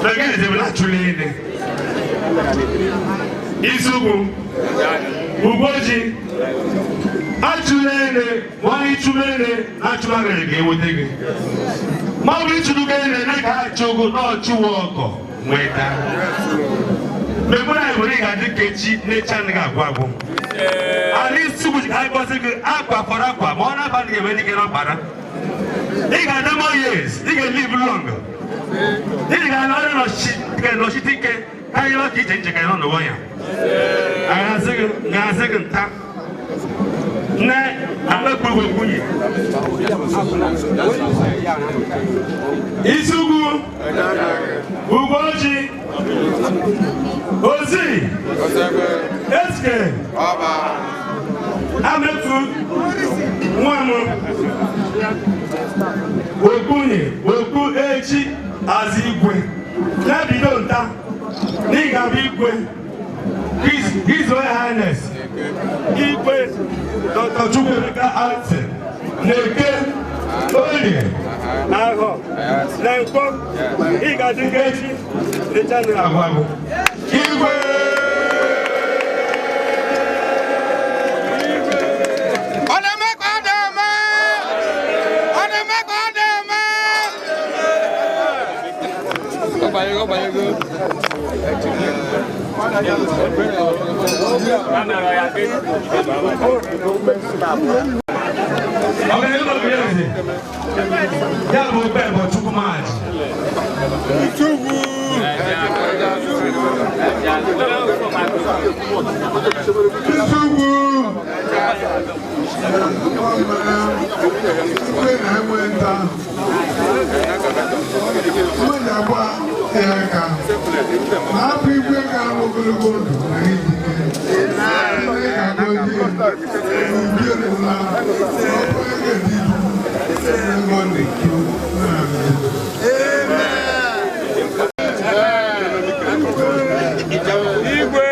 na gị eze na-achụli ile Isugwu Ugwoji achụla ele ma ịchụla ele na achụmagịrị ga-enweta gị, ma ọ bụ ịchụrụ gị ele na ka achụ gị na ọchụwa ọkọ nweta. Mgbe anyị nwere ga-adị ka echi na-echi anaghị agwụ agwụ. Ala Isugwu ji agọzi gị akwa fọrọ akwa ma ọ na-abalị ga-enwe ndị gị n'ọkpara. Ị ga-adị more years, ị ga-live long. Ị ga-anọrọ nọchite ike karịa ka ije nje ka nọ n'ụwa ya. Ga-asị gị nta nne amekpuru nwunye. Isugwu Ugwoji Ozi Eske Amefu nwa m Okunye okpu echi azụ igwe ya bido nta n'ịga bụ igwe His Royal Highness Igwe Dr. Chukwuemeka Alton na-eke orie ahọ na nkwọ ị ga-adị ka echi dịcha na agwụ agwụ. Igwe ya bụ obe bụ Chukwumaji. Hapụ igwe ga-ahụ ogologo ndụ na Igwe!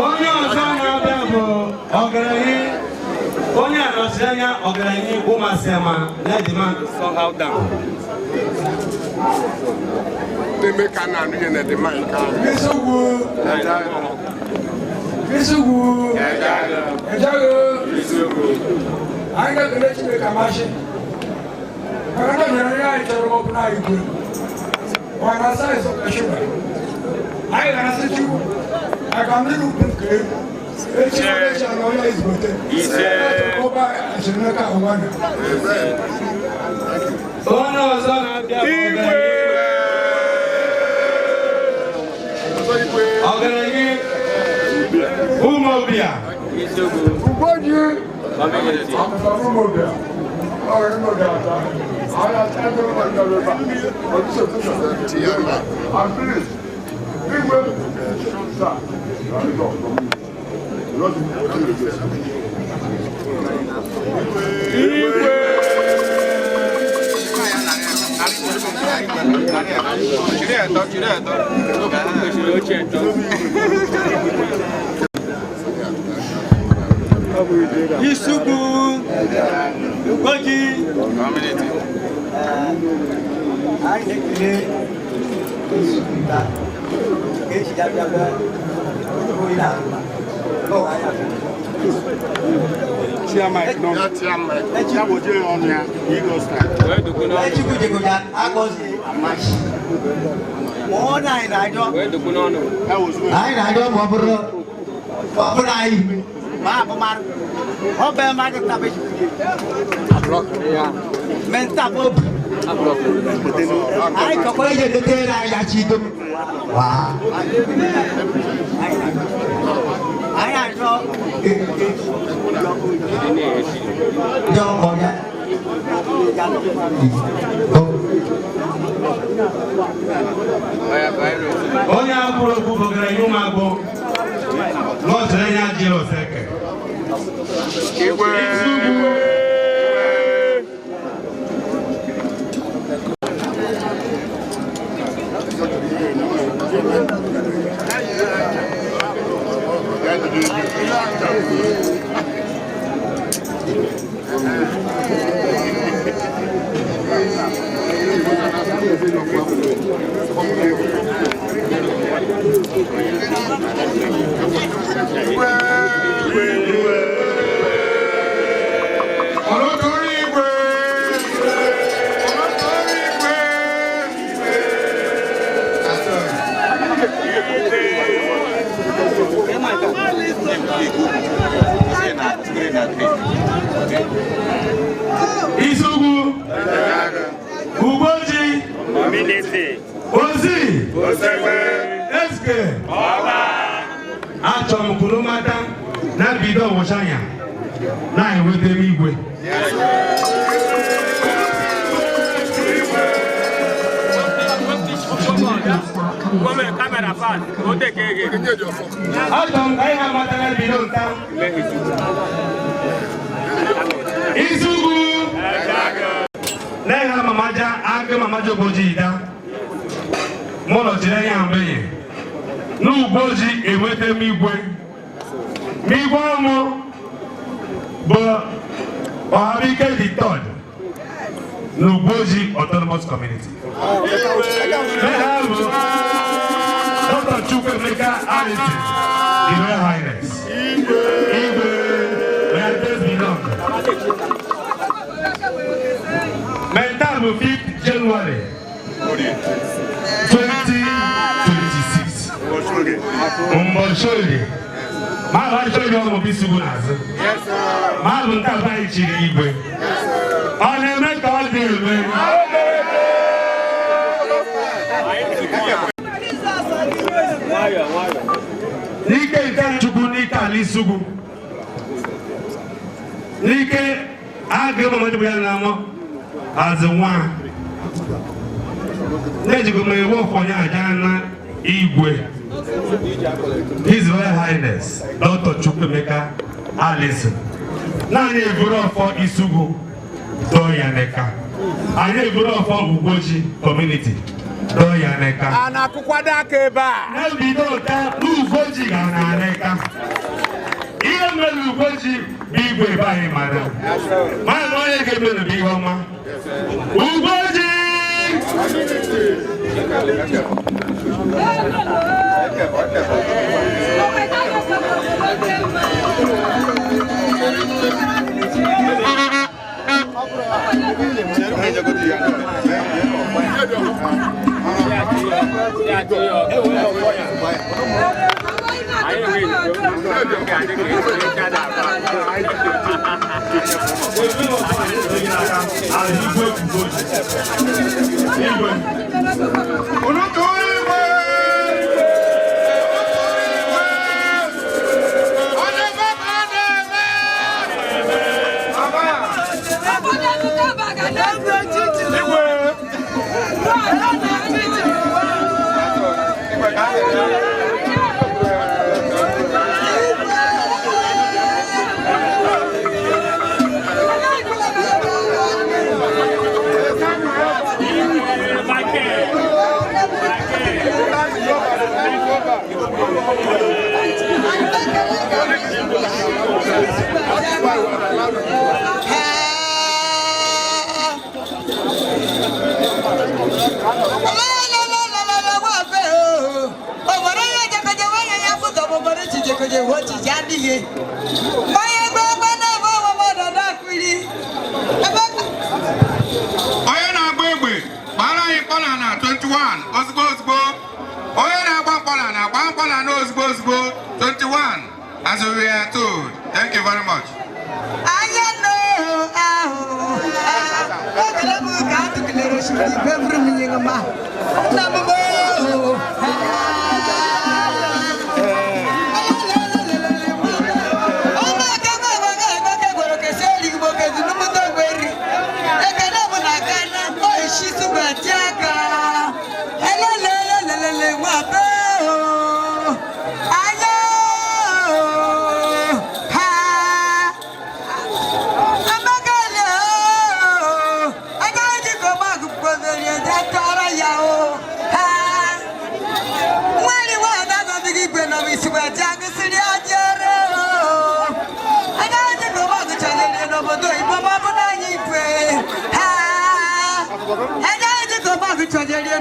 Onye ọzọ na-abịa bụ ọgaranya onye anọchiri anya ọgaranya ụmasịama let the man somehow down. Ndị ka na-anụ ihe na the mic ahụ. Isugwu. Isugwu. Ejago. Anyị ga-ekele Chineke amasị maka na o nyere ihe anyị chọrọ ma ọ bụ na anyị kwuru maka na sayensị ọkashuga anyị ga-asị Chukwu maka mmiri ukwu nke egwu echi echi ala onye izbote ọba achịrịnaka ụwa na Onye ọzọ na-abịa bụ ọgaranya ụmụobia. Ugboji. Ụmụobia. Ọrụ ụmụobia ata. Anyị ata ndị ụmụobia ebe a. And please, Igwe, sir. Igwe! Isugwu Ugboji anyị na-ekele nta ka esi abịa bịa oyi na anyị na-ajọ ma ọ bụrụ anyị ma abụ mmadụ ọ bụ mmadụ tabe menta bụ obi anyị chọkwa ihe dotere anyị ya chi dom anyị achọ jọ ọya Onye akwụrụ okwu bụ ọgaranya ụmụagbọ nọchiri anya jiri oseke. Igwe. Isugwu Ugboji Ozi Ezike achọrọ m kwuru mata na mbido ọwụchanya na-enweta m igwe. Achọrọ m ka anyị na-amatara bido nta. Isugu n'ịha mamaja agụ mamaja ogboji ida mụ nọchiri anya mgbenye n'ugboji enweta m igwe m igwe ọmụ bụ Ọhabike the third n'Ugboji Autonomous Community. N'ịha bụ Dr. Chukwuemeka Allison, the Royal Highness. Igwe, may your days be long. Mental bụ 5th January 2026. Mbọchị orie. Ma bụ achọ orie ọmụ bụ isi ugwu n'azụ. Ma bụ nke abụọ anyị chiri igwe. Ọ na-eme ka ọ dị eme. N'ike nke Chukwu n'ike ala Isugwu. N'ike agụ mmadụ bụ ya na-amụ azụ nwa. Na-ejikwa m ewu ọfọnye aja na igwe. His Royal Highness Dr. Chukwuemeka Allison. Naanị eburu ọfọ Isugwu dọọ ya n'eka. Anyị eburu ọfọ Ugboji Community dọọ ya n'eka. A na-akụkwado aka ebe a. Na mbido ụta n'Ugboji ga na n'eka. Ihe mere Ugboji bụ igwe ebe anyị mara. Ma na onye ga-emere bụ ihe ọma. Ugboji! Onye na-agba egbe gbara anyị mkpọla na 21 ozugbo ozugbo. Onye na-agba mkpọla na-agba mkpọla na ozugbo ozugbo 21 as we are told. Thank you very much. Anya no ahụ ekele m ka a tụkelere osimiri igwe bụrụ m ihe ma nna m bụ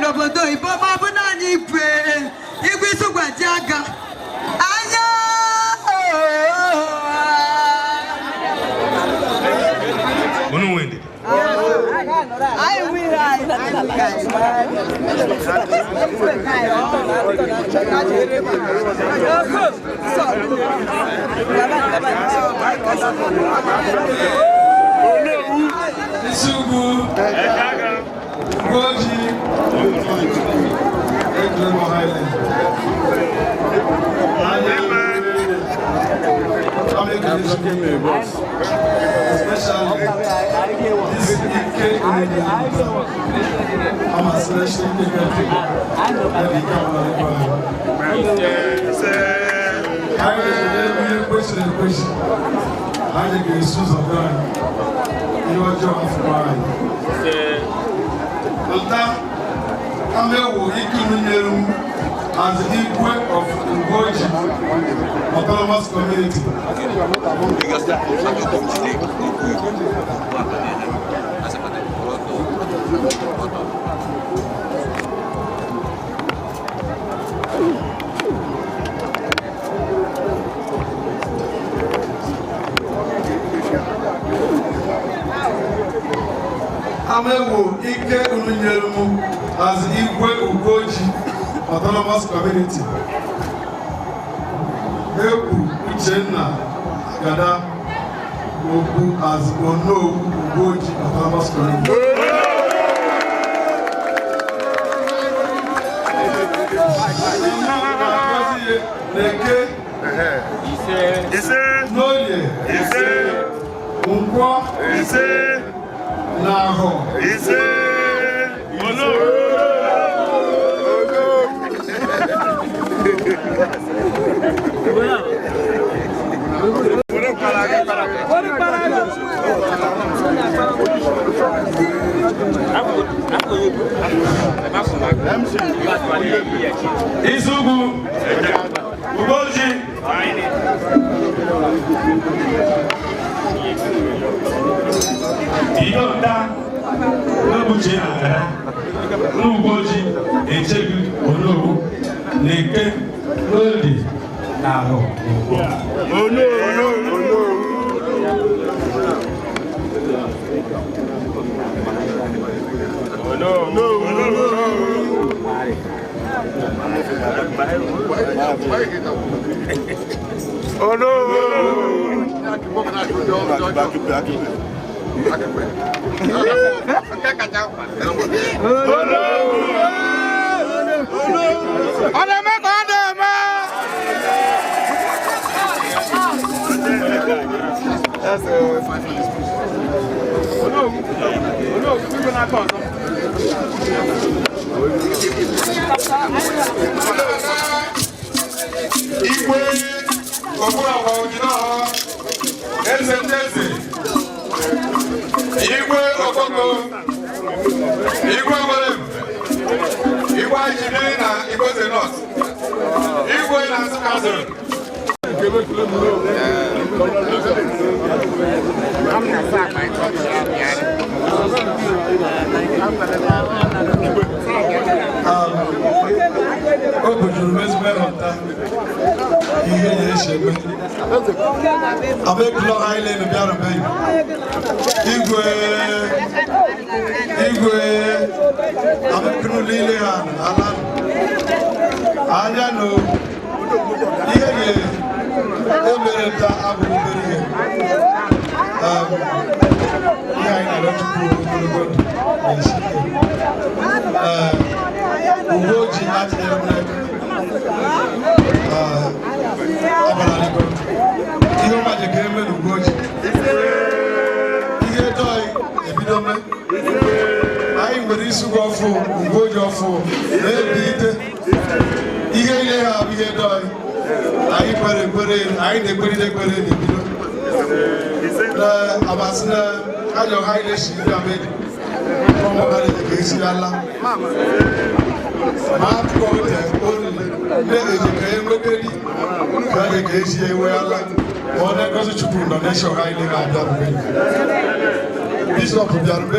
n'obodo oyibo ma ọ bụ naanị igwe igwe isugwaji aka anya. Unu nwee ndidi. Isugwu Ugboji I'm especially this Ike I'm a selection. I as the Igwe of Ugoji Autonomous Community. Amewo Ike Ununyelum as Igwe Ugoji Autonomous Community. Ebu Uchenna Agada Oku as Ono Ugoji Autonomous Community. Neke Noye Nkwo Naho Isugu Ugoji Iyonda Nobuchi Agara N'Ugoji Echegu Onowu Neke N'Odi N'Ahụ. That's 5 minutes, please. Igwe Ogburawa Ojinaha Eze ndị eze Igwe Okogo Igwe Ogbolem Igwe Ajibiri na Igboeze North Igwe na Nsukka Zone. O bujuru m ezigbo ịghọta ihe na-eche eme. Abekụlọ ha ile na bịara be igwe igwe abekụlọ niile ha ala anya no ihe ga-emere nta abụghị obere ihe. Ihe anyị na-arịọ Chukwu ogologo ndụ na isi ike. Ugoji atịnyere m n'aka. Abalaligo. Ihe ọma ji ga-eme n'Ugoji. Ihe dọị ebido me. Anyị nwere isi ụgwọ ọfụ, Ugoji ọfụ, na-ebi ite. Ihe ile ha bụ ihe dọị. Anyị kwere ekwere, anyị na-ekweride ekwere na-ebido. Na abasị na ajọ ha ile si ndị amedi. Ọmọ ha na-eke esi ala. Ma akụkọ ote olili na-eji ka enweteri ka a ga esi ewe ala. Ma ọ na-egosi Chukwu nọ n'esi ọha ile ga-abịa mgbe. Bishọp bịara mgbe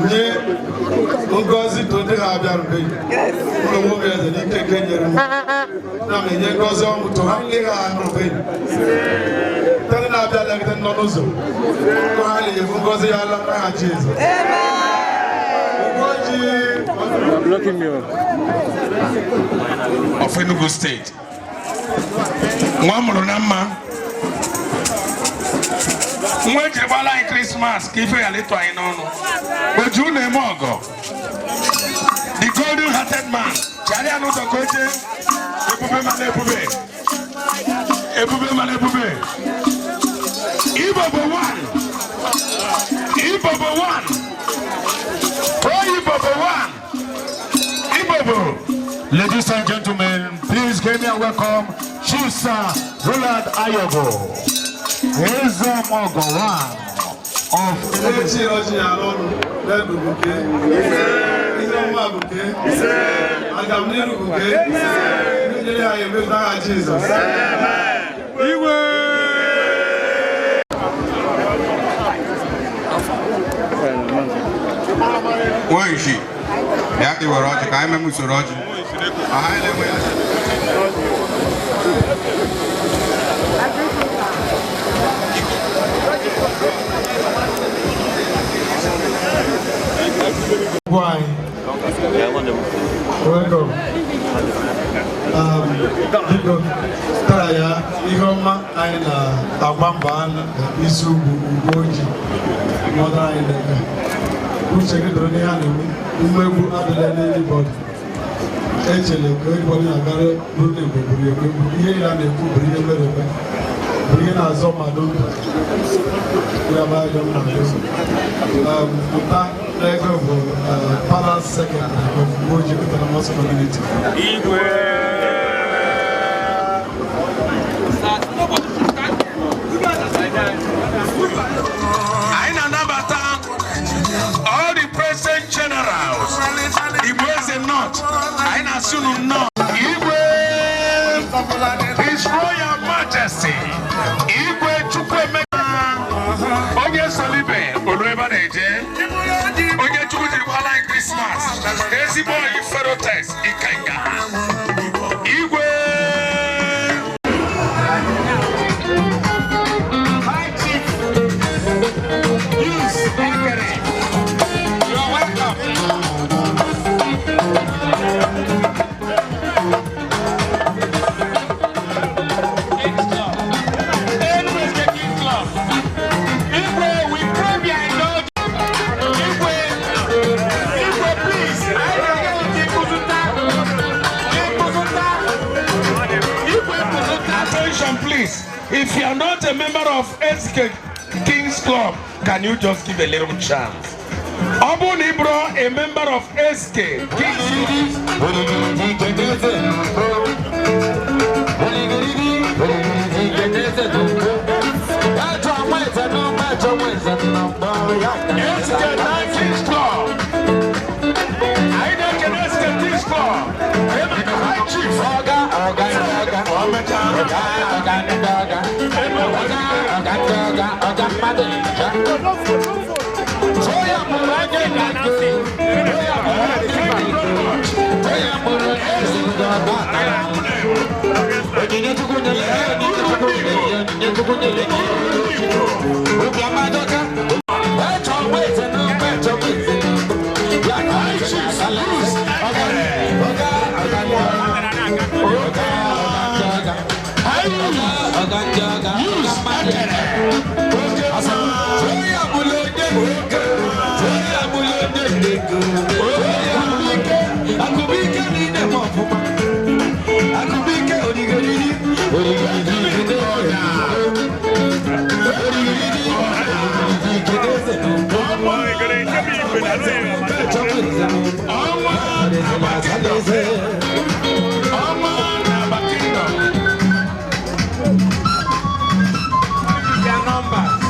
nye ngozi to ndị ha abịa mgbe. Ụlọ nwoke eze n'ike nke nyere m. Na m enye ngozi ọmụ to ha ndị ha ahụ mgbe. Ndị na-abịa legide nọ n'ụzọ. Kọ ha na-ebu ngozi ya ala n'aha Jizọs. Of Enugu State. Nwa mụrụ na mma. Nwa ejiri gbala anyị Krismas ka ife ghara ịtụ anyị n'ọnụ. Oju na-eme ọgọ. The golden hearted man. Chara ya n'ụzọ ka oche. Ebube mana ebube. Ebube mana ebube. Igbo bụ one. Igbo bụ one. Oh, Igbo bụ one. Igbo bụ. Ladies and gentlemen, please give me a welcome Chief Sir Roland Ayogo, Ezemogo one of Echi ọjị ya n'ọnụ n'ndụ bụ nke ihe ọma bụ nke agamniru bụ nke ndị nyere anyị emezu aha Jizọs. Igwe. Nwoishi, bịa ka i were ọjị ka anyị meme usoro ọjị. Ọha anyị na-enwe ya. Why? Welcome. Biko, taa ya ihe ọma anyị na-agba mbọ isi ugwu Ugwoji mọdụ anyị na-eme. Uche gị doro n'ihe a na-eme, mmegbu adịla n'anybody. Echele ka anybody na-agara bụrụ na Igbo bụrụ emegbu. Ihe niile a na-ekwu bụrụ ihe mere eme, bụrụ ihe na-azọ mmadụ ndụ. Ya bụ ajọ mmadụ. Nta Ego bụ Palace Secretary of Ugwoji Autonomous Community. Igwe. Anyị na-anabata all the president generals, Igbo Eze North, anyị na-asị unu nnọọ. Igwe, His Royal Majesty, Igwe Chukwuemeka, onye Solibe, olu ebe a na-eje, onye Chukwu jiri gbala anyị Christmas, ezigbo oyi Ferotex Ikenga. Igwe. High Chief Yus Ekere, you are welcome. Enugu King Club. Igwe, we pray behind God. Igwe, Igwe, please. I don't know Ikuzuta. Ikuzuta. Igwe, Ikuzuta. Attention, please. If you are not a member of SK Kings Club, can you just give a little chance? Ọ bụrụ na ị bụrụ a member of SK Kings Club. SK Kings Club. Anyị na-ekele SK Kings Club. Emeka High Chief. O mechaa. Their numbers.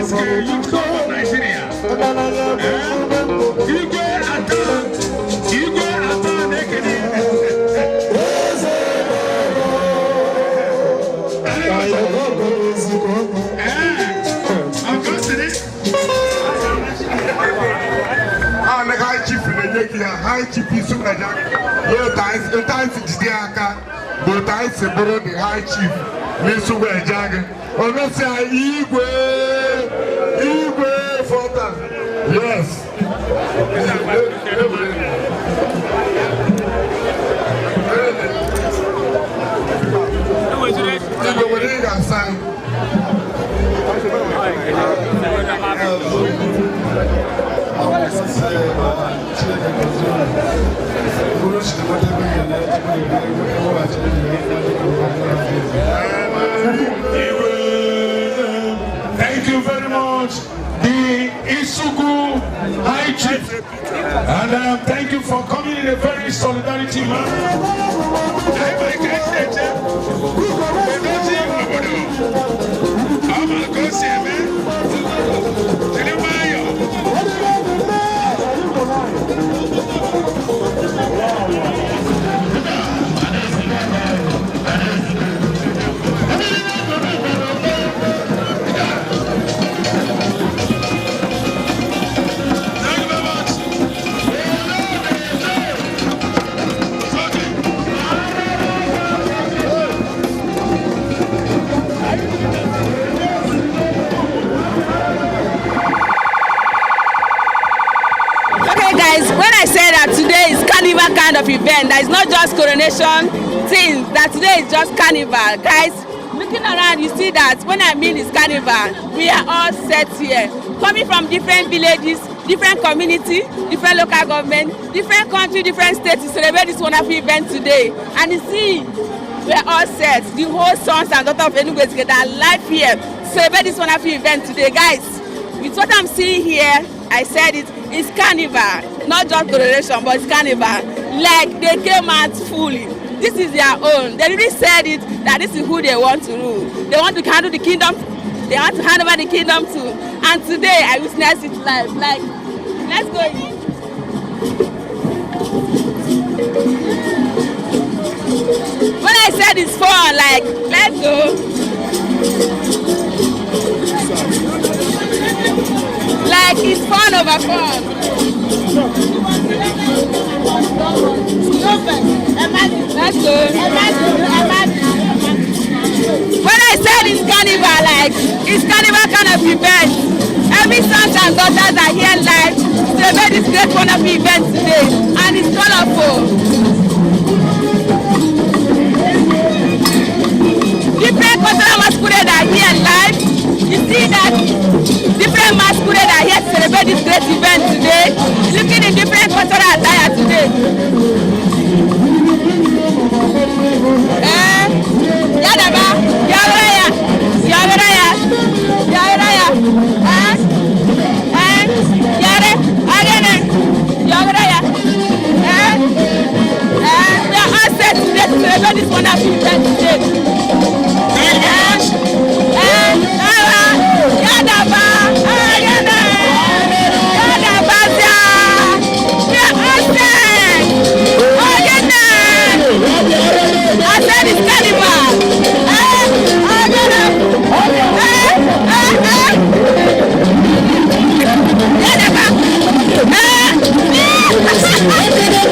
Ezike Youth Club of Nigeria. Igwe Ata, Igwe Ata na-ekene. Ọ na high chief na-enye gị ya, high chief isi na ya. Otu anyị si jide ya aka bụ otu anyị si bụrụ the high chief n'Isugbu Ejeagụ. Omesia igwe, igwe fọta. Yes. Igwe nwere ị ga-asa anyị. Thank you very much, the Isugu High Chief. And thank you for coming in a very solidarity manner. Okay guys, when I say that today is carnival kind of event, that is not just coronation thing, that today is just carnival. Guys, looking around, you see that when I mean it's carnival, we are all set here. Coming from different villages, different community, different local government, different country, different states to celebrate this wonderful event today. And you see, we are all set. The whole sons and daughters of Enugu Ezike that are live here to celebrate this wonderful event today. Guys, with what I'm seeing here, I said it, it's carnival, not just coronation, but it's carnival. Like they came out fully. This is their own. They really said it that this is who they want to rule. They want to handle the kingdom. They want to hand over the kingdom to. And today I witnessed it live. Like, let's go in. When I said it's fun, like, let's go. Like, it's fun over fun. Let's go. When I said it's carnival, like, it's carnival kind of event. Every sons and daughters are here live to celebrate this great wonderful event today. And it's colorful. Different cultural masquerade are here live. You see that different masquerade are here to celebrate this great event today. Looking in different cultural attire today. Yadaba, Yabraya, Yabraya, Yabraya, Yare, Agene, Yabraya, we are all set today to celebrate this wonderful event today. Yadaba, Agene, Yadaba, we are all set. Agene. I said it's carnival.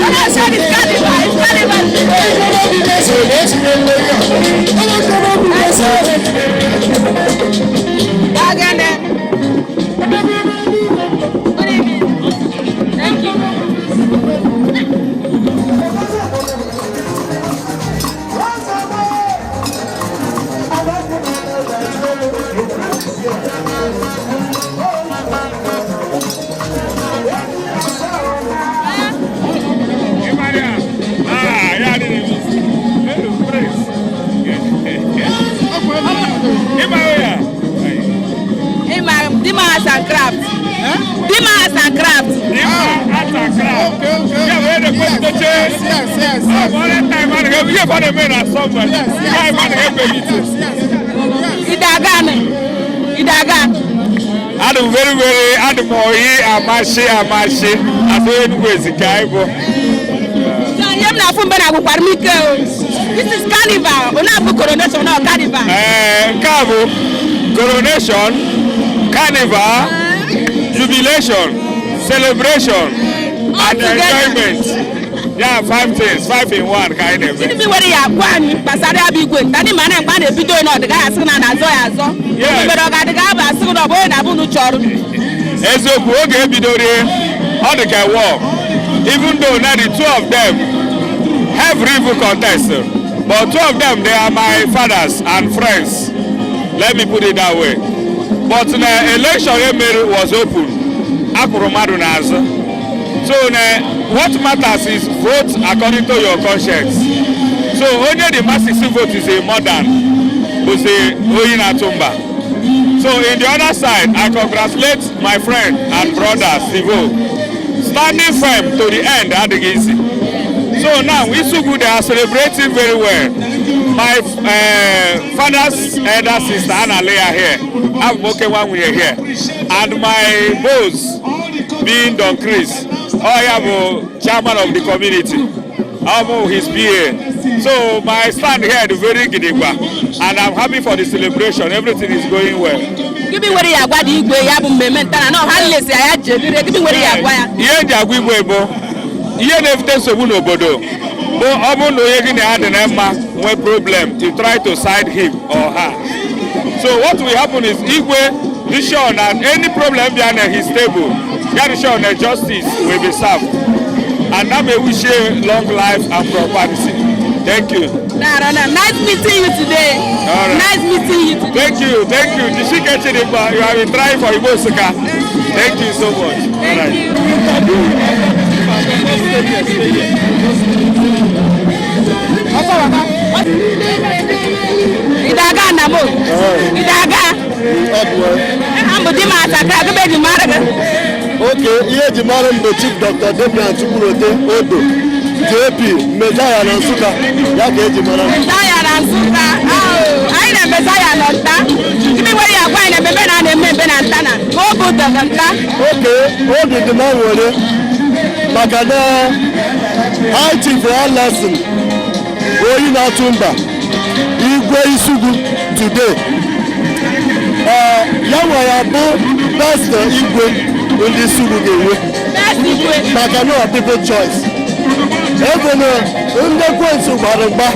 I said it's carnival. It's carnival. Agene. Good evening. Thank you. Dima Arts and Craft. Dima Arts and Craft. Dima Arts and Craft. Okay, okay. Yeah, we the Yes, yes, yes, yes, yes. Yes, yes. Idaga. Idaga. Adị m very very adị m oyi amasị amasị asị Enugu Ezike anyị bụ. So ihe m na-afụ mgbe na-agwụkwara m ike o. This is carnival. Ọ na-abụ coronation ọ carnival. Ee, nke a bụ coronation, carnival, jubilation, celebration and enjoyment. Yeah, five things, five in one ka anyị na-eme. Gịnị nwere ya agwa anyị gbasara ya bụ igwe nta ndị ma na mgbe a na-ebido na ọdịga ya asị na na-azọ ya azọ. Yes. Mgbe ọ ga-adịga abụ asị na ọ bụ onye na-abụ unu chọrọ. Eziokwu, oge ebidorie ọ dị ka war, even though na the two of them have rival contest, but two of them, they are my fathers and friends, let me put it that way. But na election emere was open, akwụrụ mmadụ n'azụ. So na what matters is vote according to your conscience. So onye the masses vote is a modern bụzi oyi na-atụ mba. So in the other side, I congratulate my friend and brother Sivo. Standing firm to the end adịghị easy. So now Isugwu, they are celebrating very well. My father's elder sister Analea here, Abumoke Nwanwunye here, and my boss being Don Chris, Oya bụ chairman of the community. I'm his PA. So my stand here is very gidigba, and I'm happy for the celebration. Everything is going well. Gịnị nwere ya agwa dị igwe ya bụ mmemme nta na ọha nlesi ya jebire gịnị nwere ya agwa ya. Ihe eji agwa igwe bụ ihe na-ebute nsogbu n'obodo bụ ọ bụrụ na onye gị na ya dị na mma nwee problem, you try to side him or her. So what will happen is igwe dị sure na any problem bịa na his table, ya dị sure na justice will be served. And that may wish you long life and prosperity. Thank you. Na, na, nice meeting you today. All right. Nice meeting you today. Thank you, thank you. Jishike Chidimma, you have been trying for Igbo Nsukka. Thank you so much. All right. Idaga na mo. Idaga. Aha m bụ di m asaka agụba eji mara gị. Oke ihe eji mara m bụ Chief Dr. Damian Chukwurote Odo JP Mezaya na Nsụka ya ka eji mara m. Mezaya na Nsụka. Anyị na Mezaya nọ nta. Gịnị nwere ya agwa anyị na mmemme na a na-eme mbe na nta na ka obi ụtọ ka nta. Oke obi dị m aṅụrị maka na High Chief Alasin oyi na-atụ mba igwe Isugwu today. Ya nwe ya bụ best igwe ndị Isugwu ga-enwe maka na ọ people choice. Ebe na ndị ekwensu gbara mgba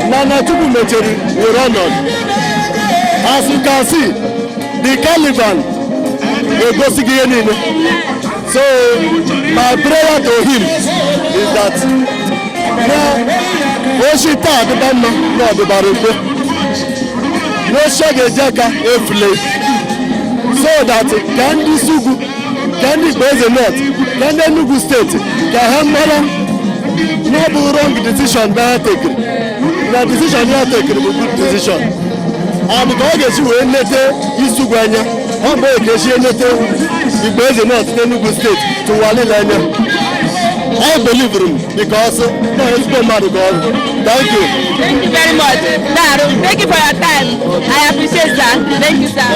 na na Chukwu mechiri were ọnọdụ. As you can see, the Caliban egosi gị ihe niile. So my prayer to him is that na oshi taa adịba mma na ọdịbara ukwe na oshi ọ ga-eji aka efule so that ka ndị Isugwu, ka ndị Igboeze North, ka ndị Enugu steeti ka ha mara na ọ bụ wrong decision na ha tekiri, na decision ya tekiri bụ good decision. And ka ọ ga-esi wee lete Isugwu anya, ọ bụ ka esi elete Igboeze North n'Enugu steeti tụwa niile anya. I believe him because na ezigbo mmadụ ka ọ bụ. Thank you. Thank you very much. Daru, thank you for your time. I appreciate sir. Thank you sir.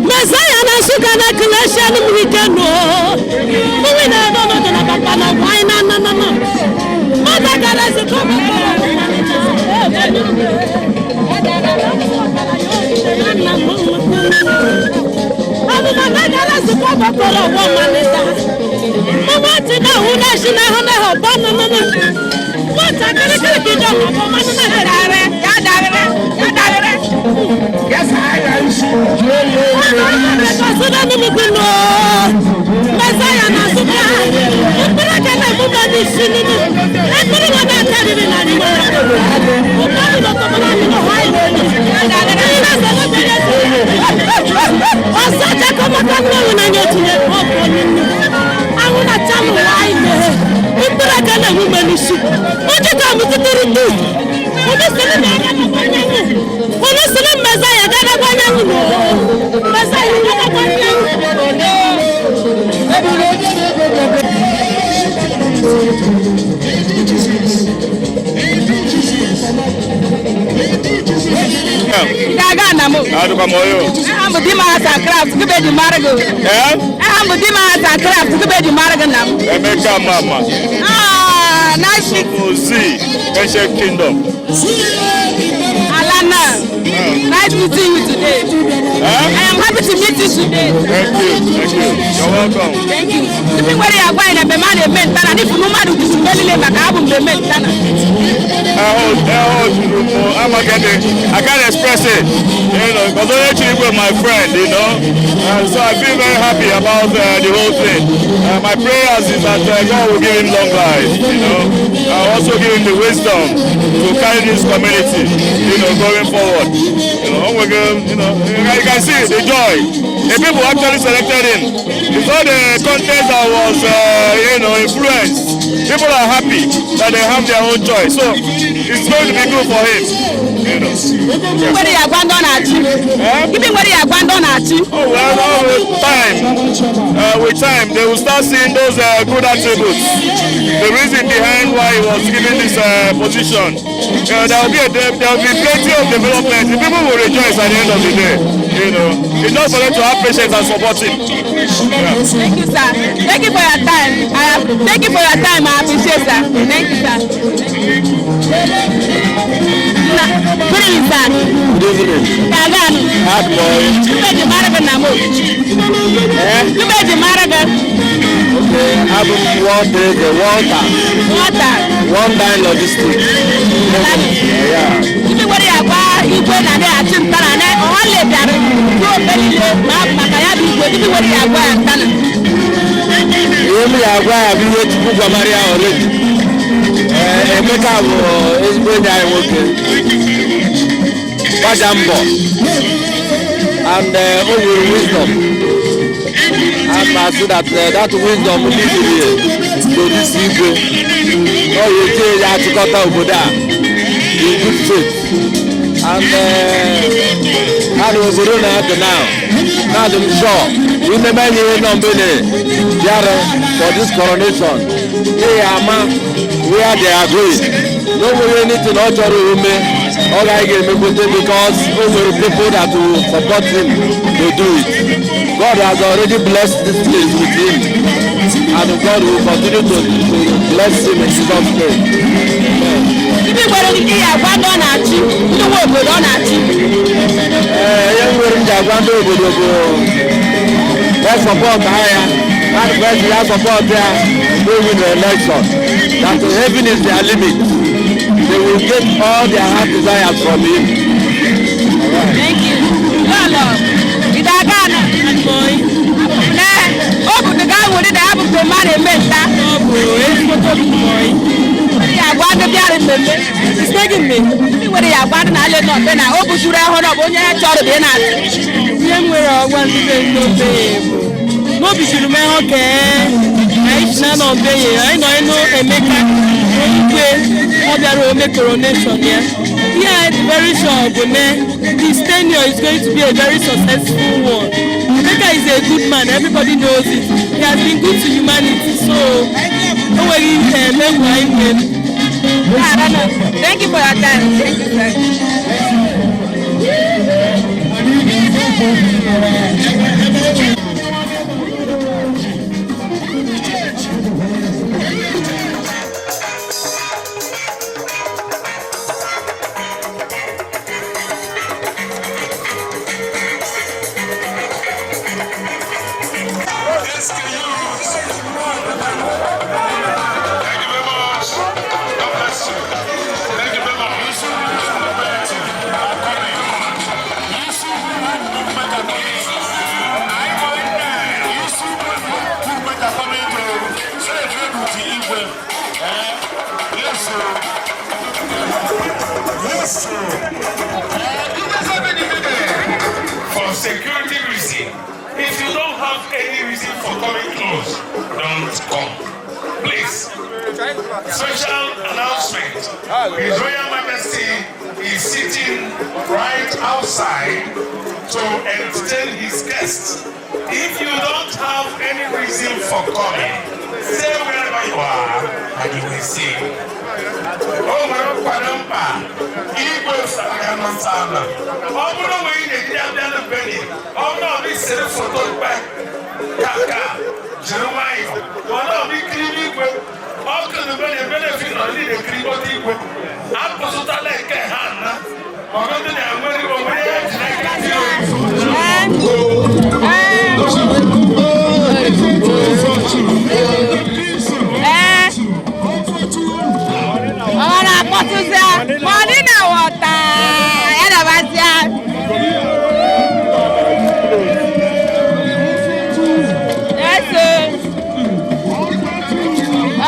Messiah na Nsụka na Keleshian m ike nụ. Mụnwe na-ebe ọnọdụ na papa na wanyị na na na na. Mmadụ gara ezikọ Daga na mo. Adụkwa m oyo. Aha m bụ Dima Arts and Crafts, gịbe ji mara gị. Ee? Aha m bụ Dima Arts and Crafts, gịbe ji mara gị na m. Emeka Mama. Ah, nice meeting. Ozi, Ancient Kingdom. Alana, nice meeting you today. I am happy to meet you today. Thank you, thank you. You're welcome. Thank you. Tupu nwere ya gwa anyị na mmemme a na-eme ntana n'ifu na mmadụ kwụsị mgbe niile maka abụ mmemme ntana. I can't express it, because Onye Chirigwe, my friend, so I feel very happy about the whole thing. My prayers is that God will give him long life, also give him the wisdom to carry this community, going forward. You can see the joy. The people actually selected him. It's not the contest that was influenced. People are happy that they have their own choice. So it's going to be good for him. Nwere ya gwa ndị ọ na-achị. Gịnị nwere ya gwa ndị ọ na-achị? Oh, well, with time, they will start seeing those good attributes. The reason behind why he was given this position. There will be plenty of development. The people will rejoice at the end of the day. It's just for them to have patience and support him. Yeah. Thank you, sir. Thank you for your time. Thank you for your time. I appreciate, sir. Thank you, sir. Na, good evening, sir. Good evening. Kaganu. Hard boy. Tube ji mara gị na mo. Eh? Tube ji mara gị. Okay, abụ m Walter Eze, Walter. Walter. One Dine Logistics. Yeah. Tube nwere ya gwa igwe na na-achị ntana na ọha le bịara ruo ofe niile ma ọ bụ maka ya bụ igwe. Tube nwere ya gwa ya ntana. Ihe m ya agwa ya bụ ihe Chukwu gwamara ya already. Ee, Emeka bụ ezigbo enyi anyị nwoke. Gbaja mbọ. And o nwere wisdom. And I see that wisdom leadiri to this igwe. Ọ ya eji ya achịkọta obodo a in good faith. And ha na obodo na-adị now. Now I'm sure imebe ihe nọ mgbe bịara for this coronation. They ama where they are going. No nwere anything ọ chọrọ ome ọ gaghị ga-emekwute because o nwere people that will support him to do it. God has already blessed this place with him and God will continue to bless him in Jesus' name. Tube nwere ike ya gwa ndị ọ na-achị, ndị nwe obodo ọ na-achị. Ee, ihe nwere m ji agwa ndị obodo bụ ya support ha ya that person ya support ya go win the election, that heaven is their limit. They will get all their heart desires from him. Thank you. Lọlọ, ìdágánà. Ne, obodo ga-awụrụ na abụ mmemme a na-eme nta. Ọ bụ ezigbo obi boy. Nwere ya agwa ndị bịara mmemme. Ndị nwere ya agwa ndị na-alị n'ọbe na o bujuru ahụrụ ọ bụ onye ya chọrọ bụ ị na-achị. Ihe m nwere ọgwa ndị be n'obe bụ n'obi juru m ịhụ ka anyị si na n'ọbe ya anyị nọ ịnụ Emeka igwe ọ bịara ome coronation ya. Ihe anyị dị very sure bụ na his tenure is going to be a very successful one. Emeka is a good man, everybody knows it. He has been good to humanity, so o nweghị ihe emegwu anyị nwere. Thank you for your time. Thank you, sir. Thank you very much. God bless you. Thank you very much. Yes, sir. For security reason, if you don't have any reason for coming close, don't come. Please. Special announcement. His Royal Majesty is sitting right outside to entertain his guests. If you don't have any reason for coming, stay wherever you are and you will see. Oh, my Mkpa igwe sara nọtana ọ bụrụ na ị na-ejide abịa na mgbenye ọ bụrụ na ọ bụ isere foto mkpe ka ka jiri nwayọọ mana ọ bụ ikiri n'igwe ọkụ na mgbenye mgbenye fi nọ ndị na-ekiri kpọta igwe akpụsụtala nke ha na ọgọdụ na-enwere onwe ya ji na-ekiri. Ee, ọ na-akpọtụzia money na water ya dabazia. Yes o.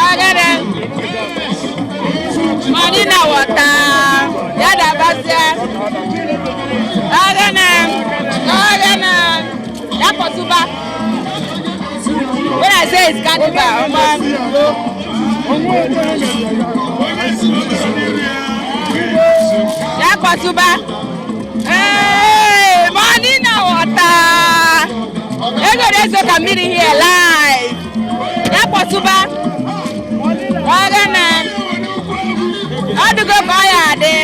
Ogene. Money na water ya dabazia. Ogene. Ogene. Ya kpọtụba. When I say it's carnival, ọmọ. Ya kpọtụba. Hey, money na water. Ego na-ezo ka mmiri here live. Ya kpọtụba. Ogene. Ọ dịgo ka ọ ya adị.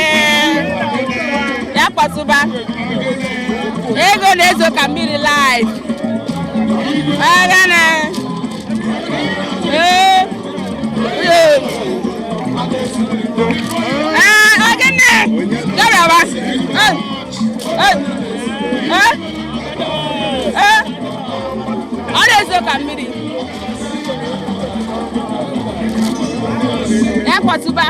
Ya kpọtụba. Ego na-ezo ka mmiri live. Ogene. Ee. Ee. Ee, ogene. Dọrọwa. Ee. Ee. Ee. Ee. Ọ na-ezo ka mmiri. Ya kpọtụba.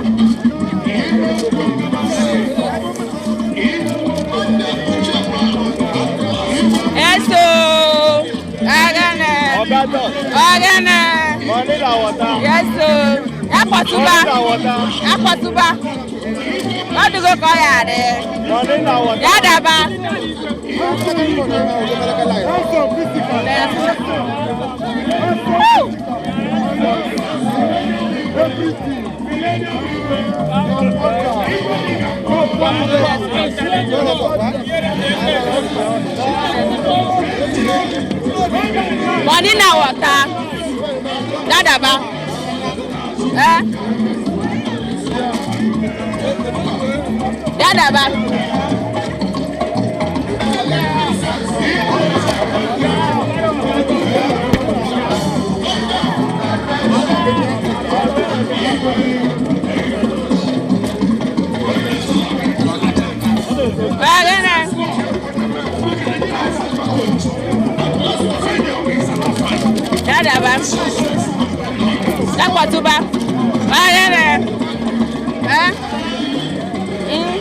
Eso. Ogene. Ogene. Yes o. Ya kpọtụba. Ya kpọtụba. Ọ dịgo ka ọ ya adị. Ya daba. Money na water. Dadaba. Eh? Dadaba. Ogene. Dadaba. Dakpọtụba. Ogene. Eh? Mm.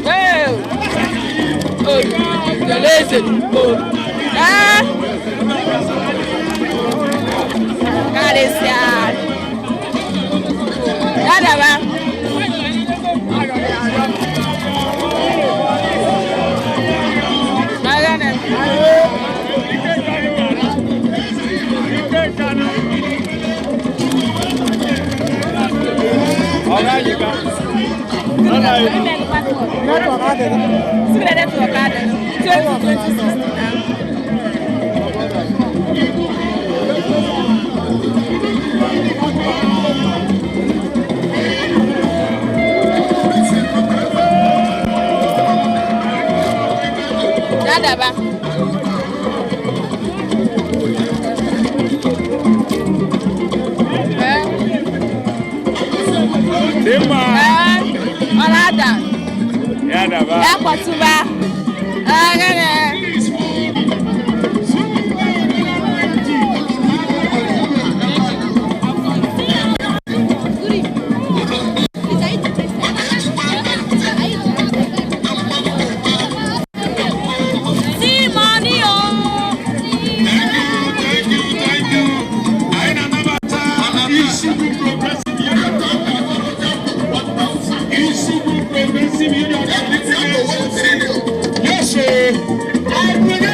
Ee. Oh, Keleze. Oh. Eh? Karịsịa. Dadaba. Ogene. Dadaba. Eh? Dị mma. Eh? Ọ na-ada. Ya daba. Ya kpọtụba. Ogene. See money, oh. Yes, sir.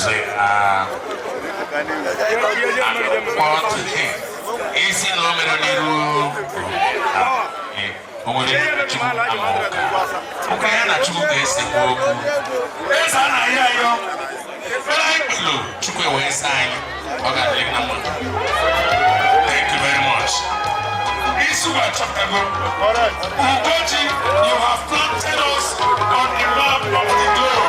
They are called to him. Isi na o mere n'iru o nwere Chukwu ama ụka. Ụka ya na Chukwu ga-esekwu okwu. Eze anaghị ayọ. Ekpere anyị kpelu Chukwu ewee saa anyị. Ọ ga-adịrị gị na mma. Thank you very much. Isuwa chapter. Ugochi, you have planted us on the map of the globe.